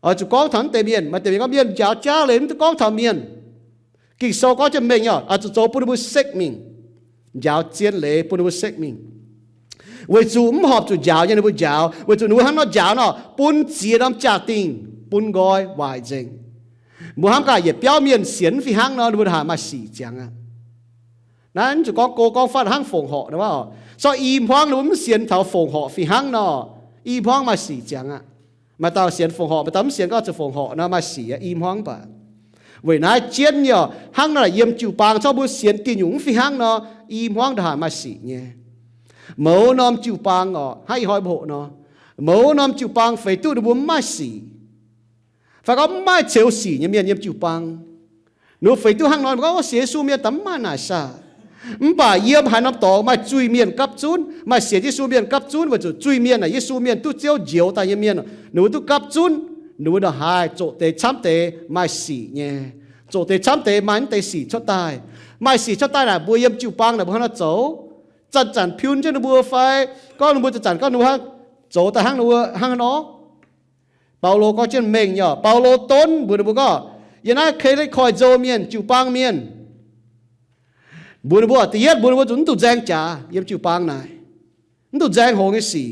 Oix zuqc gorngv taux naaiv deix mienh. Maaih deix mienh gorngv mienh njaaux jaav leiz mv duqv gorngv taux mienh. Ging-Sou gorngv jienv mengh nyei, oix zuqc zoux bun ninh mbuo sekv mingh, njaaux zien leiz bun ninh mbuo sekv mingh. Weic zuqc mv horpc zuqc njaaux nyei ninh mbuo njaaux, weic zuqc ninh mbuo hnangv nor njaaux nor, bun ziex norm jaa-dingh bun nqoi waaic nzengc. Mbuo hnamv gaax yietc biauv mienh sienx fih hnangv nor, ninh mbuo haiz maaih sic ziangx aqv. Naaiv mv zuqc gorngv go gorngv fatv hnangv fongc horc nor. Sortv i hmuangv ninh mbuo mv sienx taux fongc horc fih hnangv nor, i hmuangv maaih sic ziangx aqv. Maaih dauh sienx fongc horc, maaih dauh mv sienx gorngv zuqc fongc horc nor, maaih sic aqv, i hmuangv baac. Weic naaiv jienv nyei oc, hnangv naaic yiem jiu-baang, zorqv mbuo sienx diuh nyungc mv fih hnangv nor, i hmuangv ndongc haaix maaih sic nyei. Mouz norm jiu-baang oc, hnangv ih hnoi mbuo hoqc nor, mouz norm jiu-baang feix duqv ninh mbuo mv maaih sic, fai gorngv mv maaih ceux sic nyei mienh yiem jiu-baang. Ninh mbuo feix duqv hnangv nor, gorngv sienx Yesu mienh daaih mv maaih naaic saah. Mv baac yiem haaix norm dorngx maaih zuiz-mienh gapv zunv, maaih sienx Yesu mienh gapv zunv, weic zuqc zuiz-mienh naaic Yesu mienh duqv Ziouv njoux daaih nyei mienh, ninh mbuo duqv gapv zunv. Ninh mbuo ndongc haaix zoqc deix camv deix maaih sic nyei. Zoqc deix camv deix maaih mv deix sic cuotv daaih. Maaih sic cuotv daaih naaic mbuo yiem jiu-baang naaic mbuo hnangv nor zoux, zanc-zanc piun jienv ninh mbuo fai gorngv ninh mbuo zanc-zanc gorngv ninh mbuo hnangv zoux daaih hnangv ninh mbuo hnangv nor. Baulo gorngv jienv mengh nyei oc. Baulo donv mbuox ninh mbuo gorngv, yiem naaiv Kiv^litv Koiv-Nzou mienh, jiu-baang mienh, mbuox ninh mbuo, da'yietv mbuox ninh mbuo zuqc mv dungx nzaeng jaax yiem jiu-baang naaic, mv dungx nzaeng hngongx nyei sic.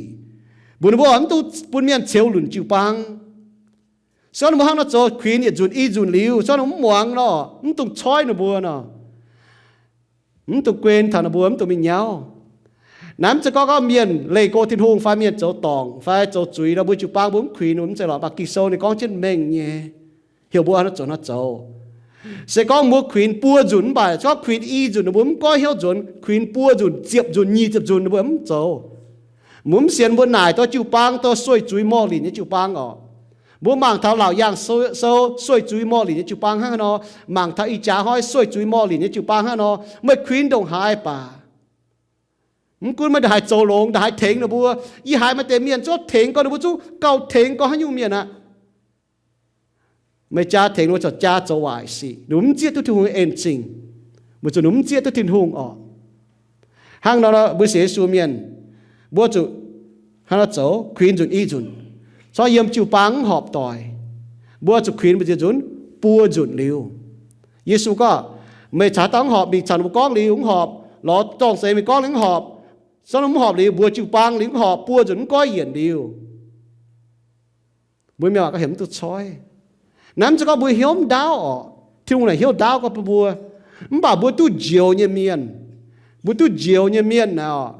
Mbuox ninh mbuo mv dungx bun mienh ceux lunc jiu-baang. Se gorngv ninh mbuo hnangv nor zoux kuinx yietc nzunc i nzunc liuz, se gorngv ninh mv muangx nor, mv dungx coiv ninh mbuo nor, mv dungx guen taux ninh mbuo, mv dungx mingh nyauv. Naaiv mv zeiz gorngv gorngv mienh leih go Tin-Hungh fai mienh zoux dorngc fai zoux zuiz nor, mbuo jiu-baang mbuo mv kuinx, mv zeiz lorqc. Mv baac Ging-Sou ninh gorngv jienv mengh nyei, heuc mbuo hnangv nor zoux nor zoux. Se gorngv mbuo kuinx buo nzunc mv baac se gorngv kuinx i nzunc ninh mbuo mv goiv hnyouv nzuonx, kuinx buo nzunc, ziepc nzunc, nyic ziepc nzunc ninh mbuo mv zoux. Mbuo mv sienx mbuo naaic dorh jiu-baang dorh sueih zuiz morh linc nyei jiu-baang oc. Mbuo mangc taux Laauc Yaangh Sou, Sou sueih zuiz morh linc nyei jiu-baang hnangv haaix nor, mangc taux ih jaax hnoi sueih zuiz morh linc nyei jiu-baang hnangv haaix nor, meih kuinx ndongc haaix baac, mv gunv meih ndongc haaix zoux longx, ndongc haaix tengx ninh mbuo, yie haiz maaih deix mienh zungv tengx gorngv ninh mbuo zungv gauh tengx gorngv haaix nyungc mienh aqv. Meih jaa tengx ninh mbuo corc jaa zoux waaic sic, ninh mbuo mv zieqv duqv Tin-Hungh nyei en-zingh, weic zuqc ninh mbuo mv zieqv duqv Tin-Hungh orqc. Hnangv nor, mbuo sienx Yesu mienh, mbuo zuqc hnangv nor zoux, kuinx nzunc i nzunc. Corc yiem jiu-baang mv horpc doic, mbuo zuqc kuinx mbuo nzunc buo nzunc liuz. Yesu gorngv, meih caux dauh mv horpc mingh caux ninh mbuo gorngv liuz mv horpc, Lorz zorng-seix mingh gorngv liuz mv horpc, zorqv mv horpc liuz mbuox jiu-baang liuz mv horpc, buo nzunc mv goiv yienc liuz, mbuo mienh waac gorngv heuc mv duqv coiv. Naaiv mv zeiz gorngv mbuo hnyouv mv ndaauv orqc. Tin-Hungh naaic hnyouv ndaauv gorngv bun mbuo. Mv baac mbuo duqv njoux nyei mienh, mbuo duqv njoux nyei mienh naaic orqc,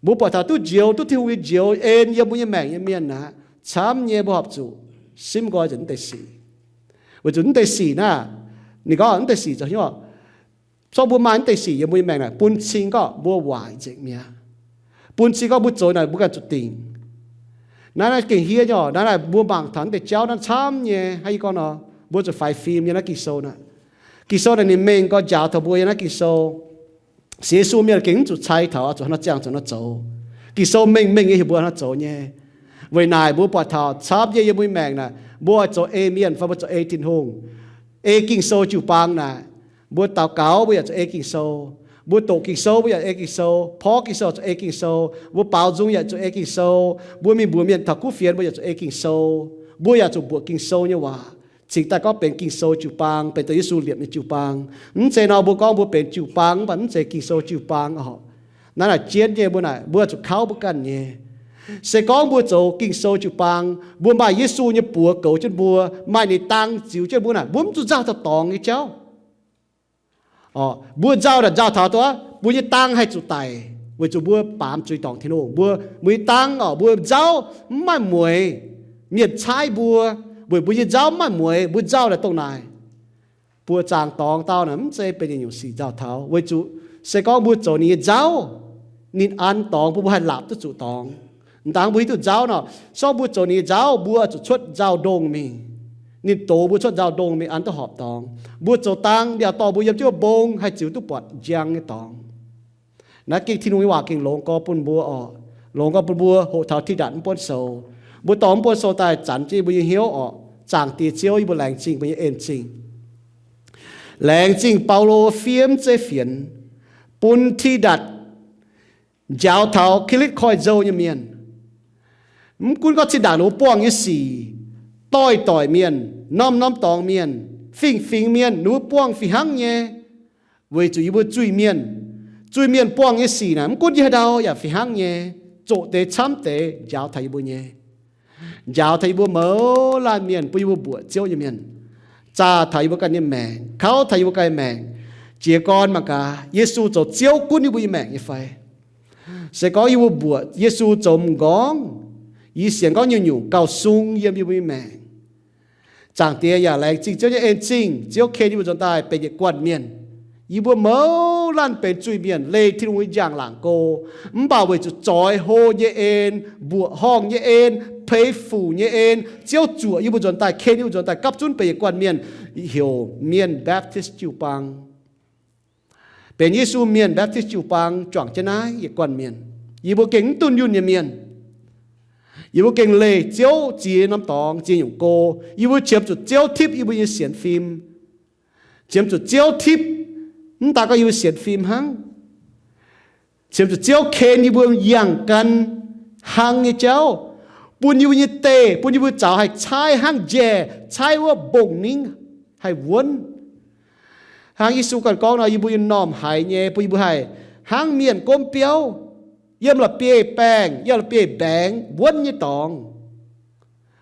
mbuo buatc taux duqv njoux, duqv Tin-Hungh nyei njoux en yiem mbuo nyei maengc nyei mienh naaic, camv nyei mbuo horpc zuqc simv nqoi nzengc mv deix sic. Weic zuqc mv deix sic naaiv, ninh gorngv mv deix sic zoux hnyouv, zorqv mbuo maaih mv deix sic yiem mbuo nyei maengc naaic bun cing gorngv mbuo waaic nzengc mi'aqv. Bun cing gorngv mbuo zoux naaic mbuo ganh zuqc dingc. Naaiv naaiv gengh hiev nyei orqc. Naaiv naaiv mbuo mangc taux mv deix jauv naaiv camv nyei. Hnangv yie gorngv nor, mbuo zuqc faix fim nyei naaiv Ging-Sou naaic. Ging-Sou naaic ninh mengh gorx njaaux taux mbuo nyei naaiv Ging-Sou. Sienx Yesu mienh gengh mv zuqc cai taux oix zuqc haaix nor ziangh zuqc haaix nor zoux. Ging-Sou mengh mengh nyei heuc mbuo haaix nor zoux nyei. Weic naaic mbuo buatc taux camv nyei yiem mbuo nyei maengc naaic, mbuo oix zoux ei mienh fai mbuo zoux ei Tin-Hungh, ei Ging-Sou jiu-baang naaic. Mbuo daux gaux mbuo yaac zuqc ei Ging-Sou. Mbuo doqc Ging-Sou mbuo yaac ei Ging-Sou. Porv Ging-Sou zuqc ei Ging-Sou. Mbuo baaux nzung yaac zuqc ei Ging-Sou. Mbuo mingh mbuox mienh taux kuv fienx mbuo yaac zuqc ei Ging-Sou. Mbuo yaac zuqc mbuoqc Ging-Sou nyei waac, cingx daaih gorngv benx Ging-Sou jiu-baang, benx dongh Yesu liepc nyei jiu-baang. Mv zeiz nor mbuo gorngv mbuo benx jiu-baang mv baac mv zeiz Ging-Sou jiu-baang orqc. Naaiv naaic jienv nyei, mbuo naaic mbuo zuqc kauv mbuo ganh nyei. Se gorngv mbuo zoux Ging-Sou jiu-baang, mbuo maaih Yesu nyei buoz goux jienv mbuo, maaih ninh dang ziux jienv mbuo naaic, mbuo mv zuqc nzauh taux dorngx nyei jauv. Mbuo nzauh naaic nzauh taux duqv mbuo nyei dang haih zuqc daic, weic zuqc mbuo baamz zuiz dorngc Tin-Hungh. Mbuo, mbuo nyei dang orqc, mbuo nzauv mv maaih mueix. Mienh caaiv mbuo weic mbuo nyei nzauv mv maaih mueix, mbuo nzauh naaic dongh naaic. Buoqc zaangc dorngx dauh naaic mv zeiz benx yietc nyungc sic nzauh taux, weic zuqc se gorngv mbuo zoux ninh nyei nzauv, ninh an dorngx bun mbuo haih laapc duqv zuqc dorngx. Dangh mbuo hiuv duqv nzauv nor, se gorngv mbuo zoux ninh nyei nzauv, mbuo zuqc cuotv nzauh ndongh mingh. Ninh dox mbuo cuotv nzauh ndongh mingh an duqv horpc dorngx. Mbuo zoux dang, ninh yaac dorh mbuo yiem jienv wuov mbong haih ziux duqv buatc njang nyei dorngx. Naaiv gengh Tin-Hungh nyei waac gengh longx gorx bun mbuo orqc. Longx gorx bun mbuo hoqc taux Tidatc mv buonv sou. Mbuo dorh mv buonv sou daaih zanc jienv yie mbuo nyei hnyouv orqc. Zaangc Diex Ziouv, yie mbuo laengz zingh mbuo nyei en zingh. Laengz zingh Baulo fiev mv zeiv fienx bun Tidatc njaaux taux Kilitv Koiv-Nzou nyei mienh. Mv gunv gorngv zinh ndaangc ninh mbuo buangh nyei sic, doix-doix mienh, norm-norm dorngx mienh, fingx-fingx mienh, ninh mbuo buangh fih hnangv nyei, weic zuqc yie mbuo zuiz-mienh, zuiz-mienh buangh nyei sic naaic, mv gunv yie haaix ndau yaac fih hnangv nyei, zoqc deix camv deix njaaux taux yie mbuo nyei. Njaaux taux yie mbuo mouz laanh mienh, bun yie mbuo mbuoqc Ziouv nyei mienh, zaah taux yie mbuo ganh nyei maengc, kauv taux yie mbuo ganh nyei maengc. Jiez gorn mangc gaax, Yesu zoux Ziouv gunv yie mbuo nyei maengc nyei fai? Se gorngv yie mbuo mbuoqc Yesu zoux m'nqorngv, yie sienx gorngv nyungc-nyungc gauh sung yiem yie mbuo nyei maengc. Zaangc Diex yaac laengz zingh Ziouv nyei en zingh. Ziouv ken yie mbuo nzuonx daaih benx yietc guanh mienh. Yie mbuo mouz laanh benx zuiz-mienh, leih Tin-Hungh nyei njang-laangc go. Mv baac weic zuqc zoix hlo nyei en, mbuoqc horngh nyei en, peix fuc nyei en, Ziouv zuoqc yie mbuo nzuonx daaih, ken yie mbuo nzuonx daaih, gapv zunv benx yietc guanh mienh, heuc Mienh Baptist Jiu-Baang. Benx Yesu Mienh Baptist Jiu-Baang juangc jienv naaiv yietc guanh mienh. Yie mbuo gengh mv dunh yunh nyei mienh. Yie mbuo gengh leih Ziouv ziex norm dorngx, ziex nyungc go. Yie mbuo qiemx zuqc Ziouv tipv yie mbuo nyei sienx fim. Qiemx zuqc Ziouv tipv, mv daaih gorngv yie mbuo sienx fim hnangv. Qiemx zuqc Ziouv ken yie mbuo yangh gan hlang nyei jauv, bun yie mbuo nyei deih, bun yie mbuo zaux haih caaiv hnangv njaih, caaiv wuov mbong-ningv haih wuonv. Hnangv Yesu ganh gorngv nor, yie mbuo nyei m'normh haiz nyei, bun yie mbuo haih hnangv mienh gomv biauv, yiem la'bieiv-baengh, yiem la'bieiv-mbaengx wuonv nyei dorngx.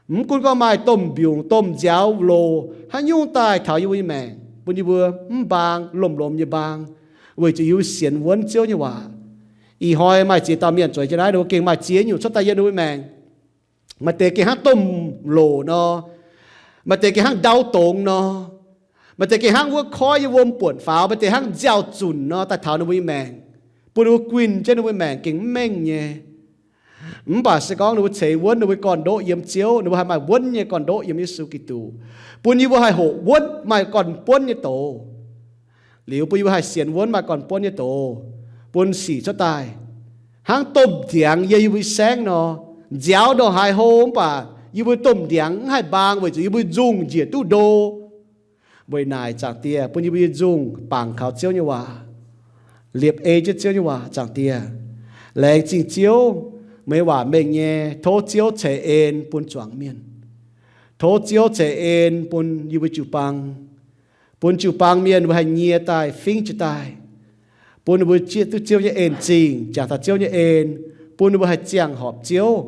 Mv gunv gorngv maaih domh mbiungc, domh nziaaux loc, haaix nyungc daaih taux yie mbuo nyei maengc, bun yie mbuo mv mbaang, lomh-lomh nyei mbaang, weic zuqc yie mbuo sienx wuonv Ziouv nyei waac. Ih hnoi maaih ziex dauh mienh zueiz jienv naaiv, ninh mbuo gengh maaih ziex nyungc cuotv daaih yiem ninh mbuo nyei maengc. Maaih deix gengh hnangv domh loc nor, maaih deix gengh hnangv ndau dongz nor, maaih deix gengh hnangv wuov koiv yiem wuom buonc faaux, maaih deix hnangv nziaaux-zunc nor daaih taux ninh mbuo nyei maengc, bun ninh mbuo guinh jienv ninh mbuo nyei maengc gengh mv mengh nyei. Mv baac se gorngv ninh mbuo ceix wuonv ninh mbuo gorn-ndoqv yiem Ziouv, ninh mbuo haih maaih wuonv nyei gorn-ndoqv yiem Yesu Giduc, bun yie mbuo haih hoqc wuonv maaih gorn-buonv nyei doz. Liuz bun yie mbuo haih sienx wuonv maaih gorn-buonv nyei doz, bun sic cuotv daaih hnangv domh ndiangx yiem yie mbuo saengv nor, nziaaux ndongc haaix hlo mv baac yie mbuo domh ndiangx mv haih mbaang weic zuqc yie mbuo nzungh njiec duqv ndo. Weic naaic Zaangc Diex bun yie mbuo nyei nzungh bangc kaux Ziouv nyei waac, liepc ei jienv Ziouv nyei waac. Zaangc Diex, laengz zingh Ziouv, meih nyei waac mengh nyei. Tov Ziouv ceix en bun zuangx mienh. Tov Ziouv ceix en bun yie mbuo jiu-baang, bun jiu-baang mienh mbuo haih nyie daaih fingv jiez daaih, bun ninh mbuo zieqv duqv Ziouv nyei en-zingh, jangx taux Ziouv nyei en, bun ninh mbuo haih ziangh horpc Ziouv,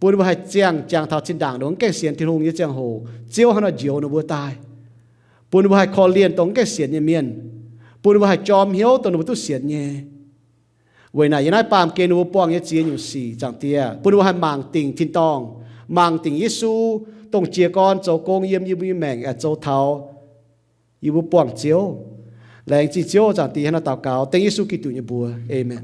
bun ninh mbuo haih ziangh, jangx taux zinh ndaangc ninh mbuo mv gaengh sienx Tin-Hungh nyei ziangh hoc, Ziouv hnangv nor njoux ninh mbuo daaih, bun ninh mbuo haih korv-lienh dongh mv gaengh sienx nyei mienh, bun ninh mbuo haih jorm hnyouv dongh ninh mbuo duqv sienx nyei. Weic naaic yiem naaiv baamh gen ninh mbuo buangh nyei ziex nyungc sic, Zaangc Diex, bun ninh mbuo haih mangc dingc tin-dorngh, mangc dingc Yesu, dongh jiez gorn zoux gong yiem yie mbuo nyei maengc, aengx zoux taux yie mbuo buangh Ziouv. Laengz zingh Ziouv, Zaangc Diex, hnangv naaiv daux gaux dengv Yesu Giduc nyei mbuox. Aamen.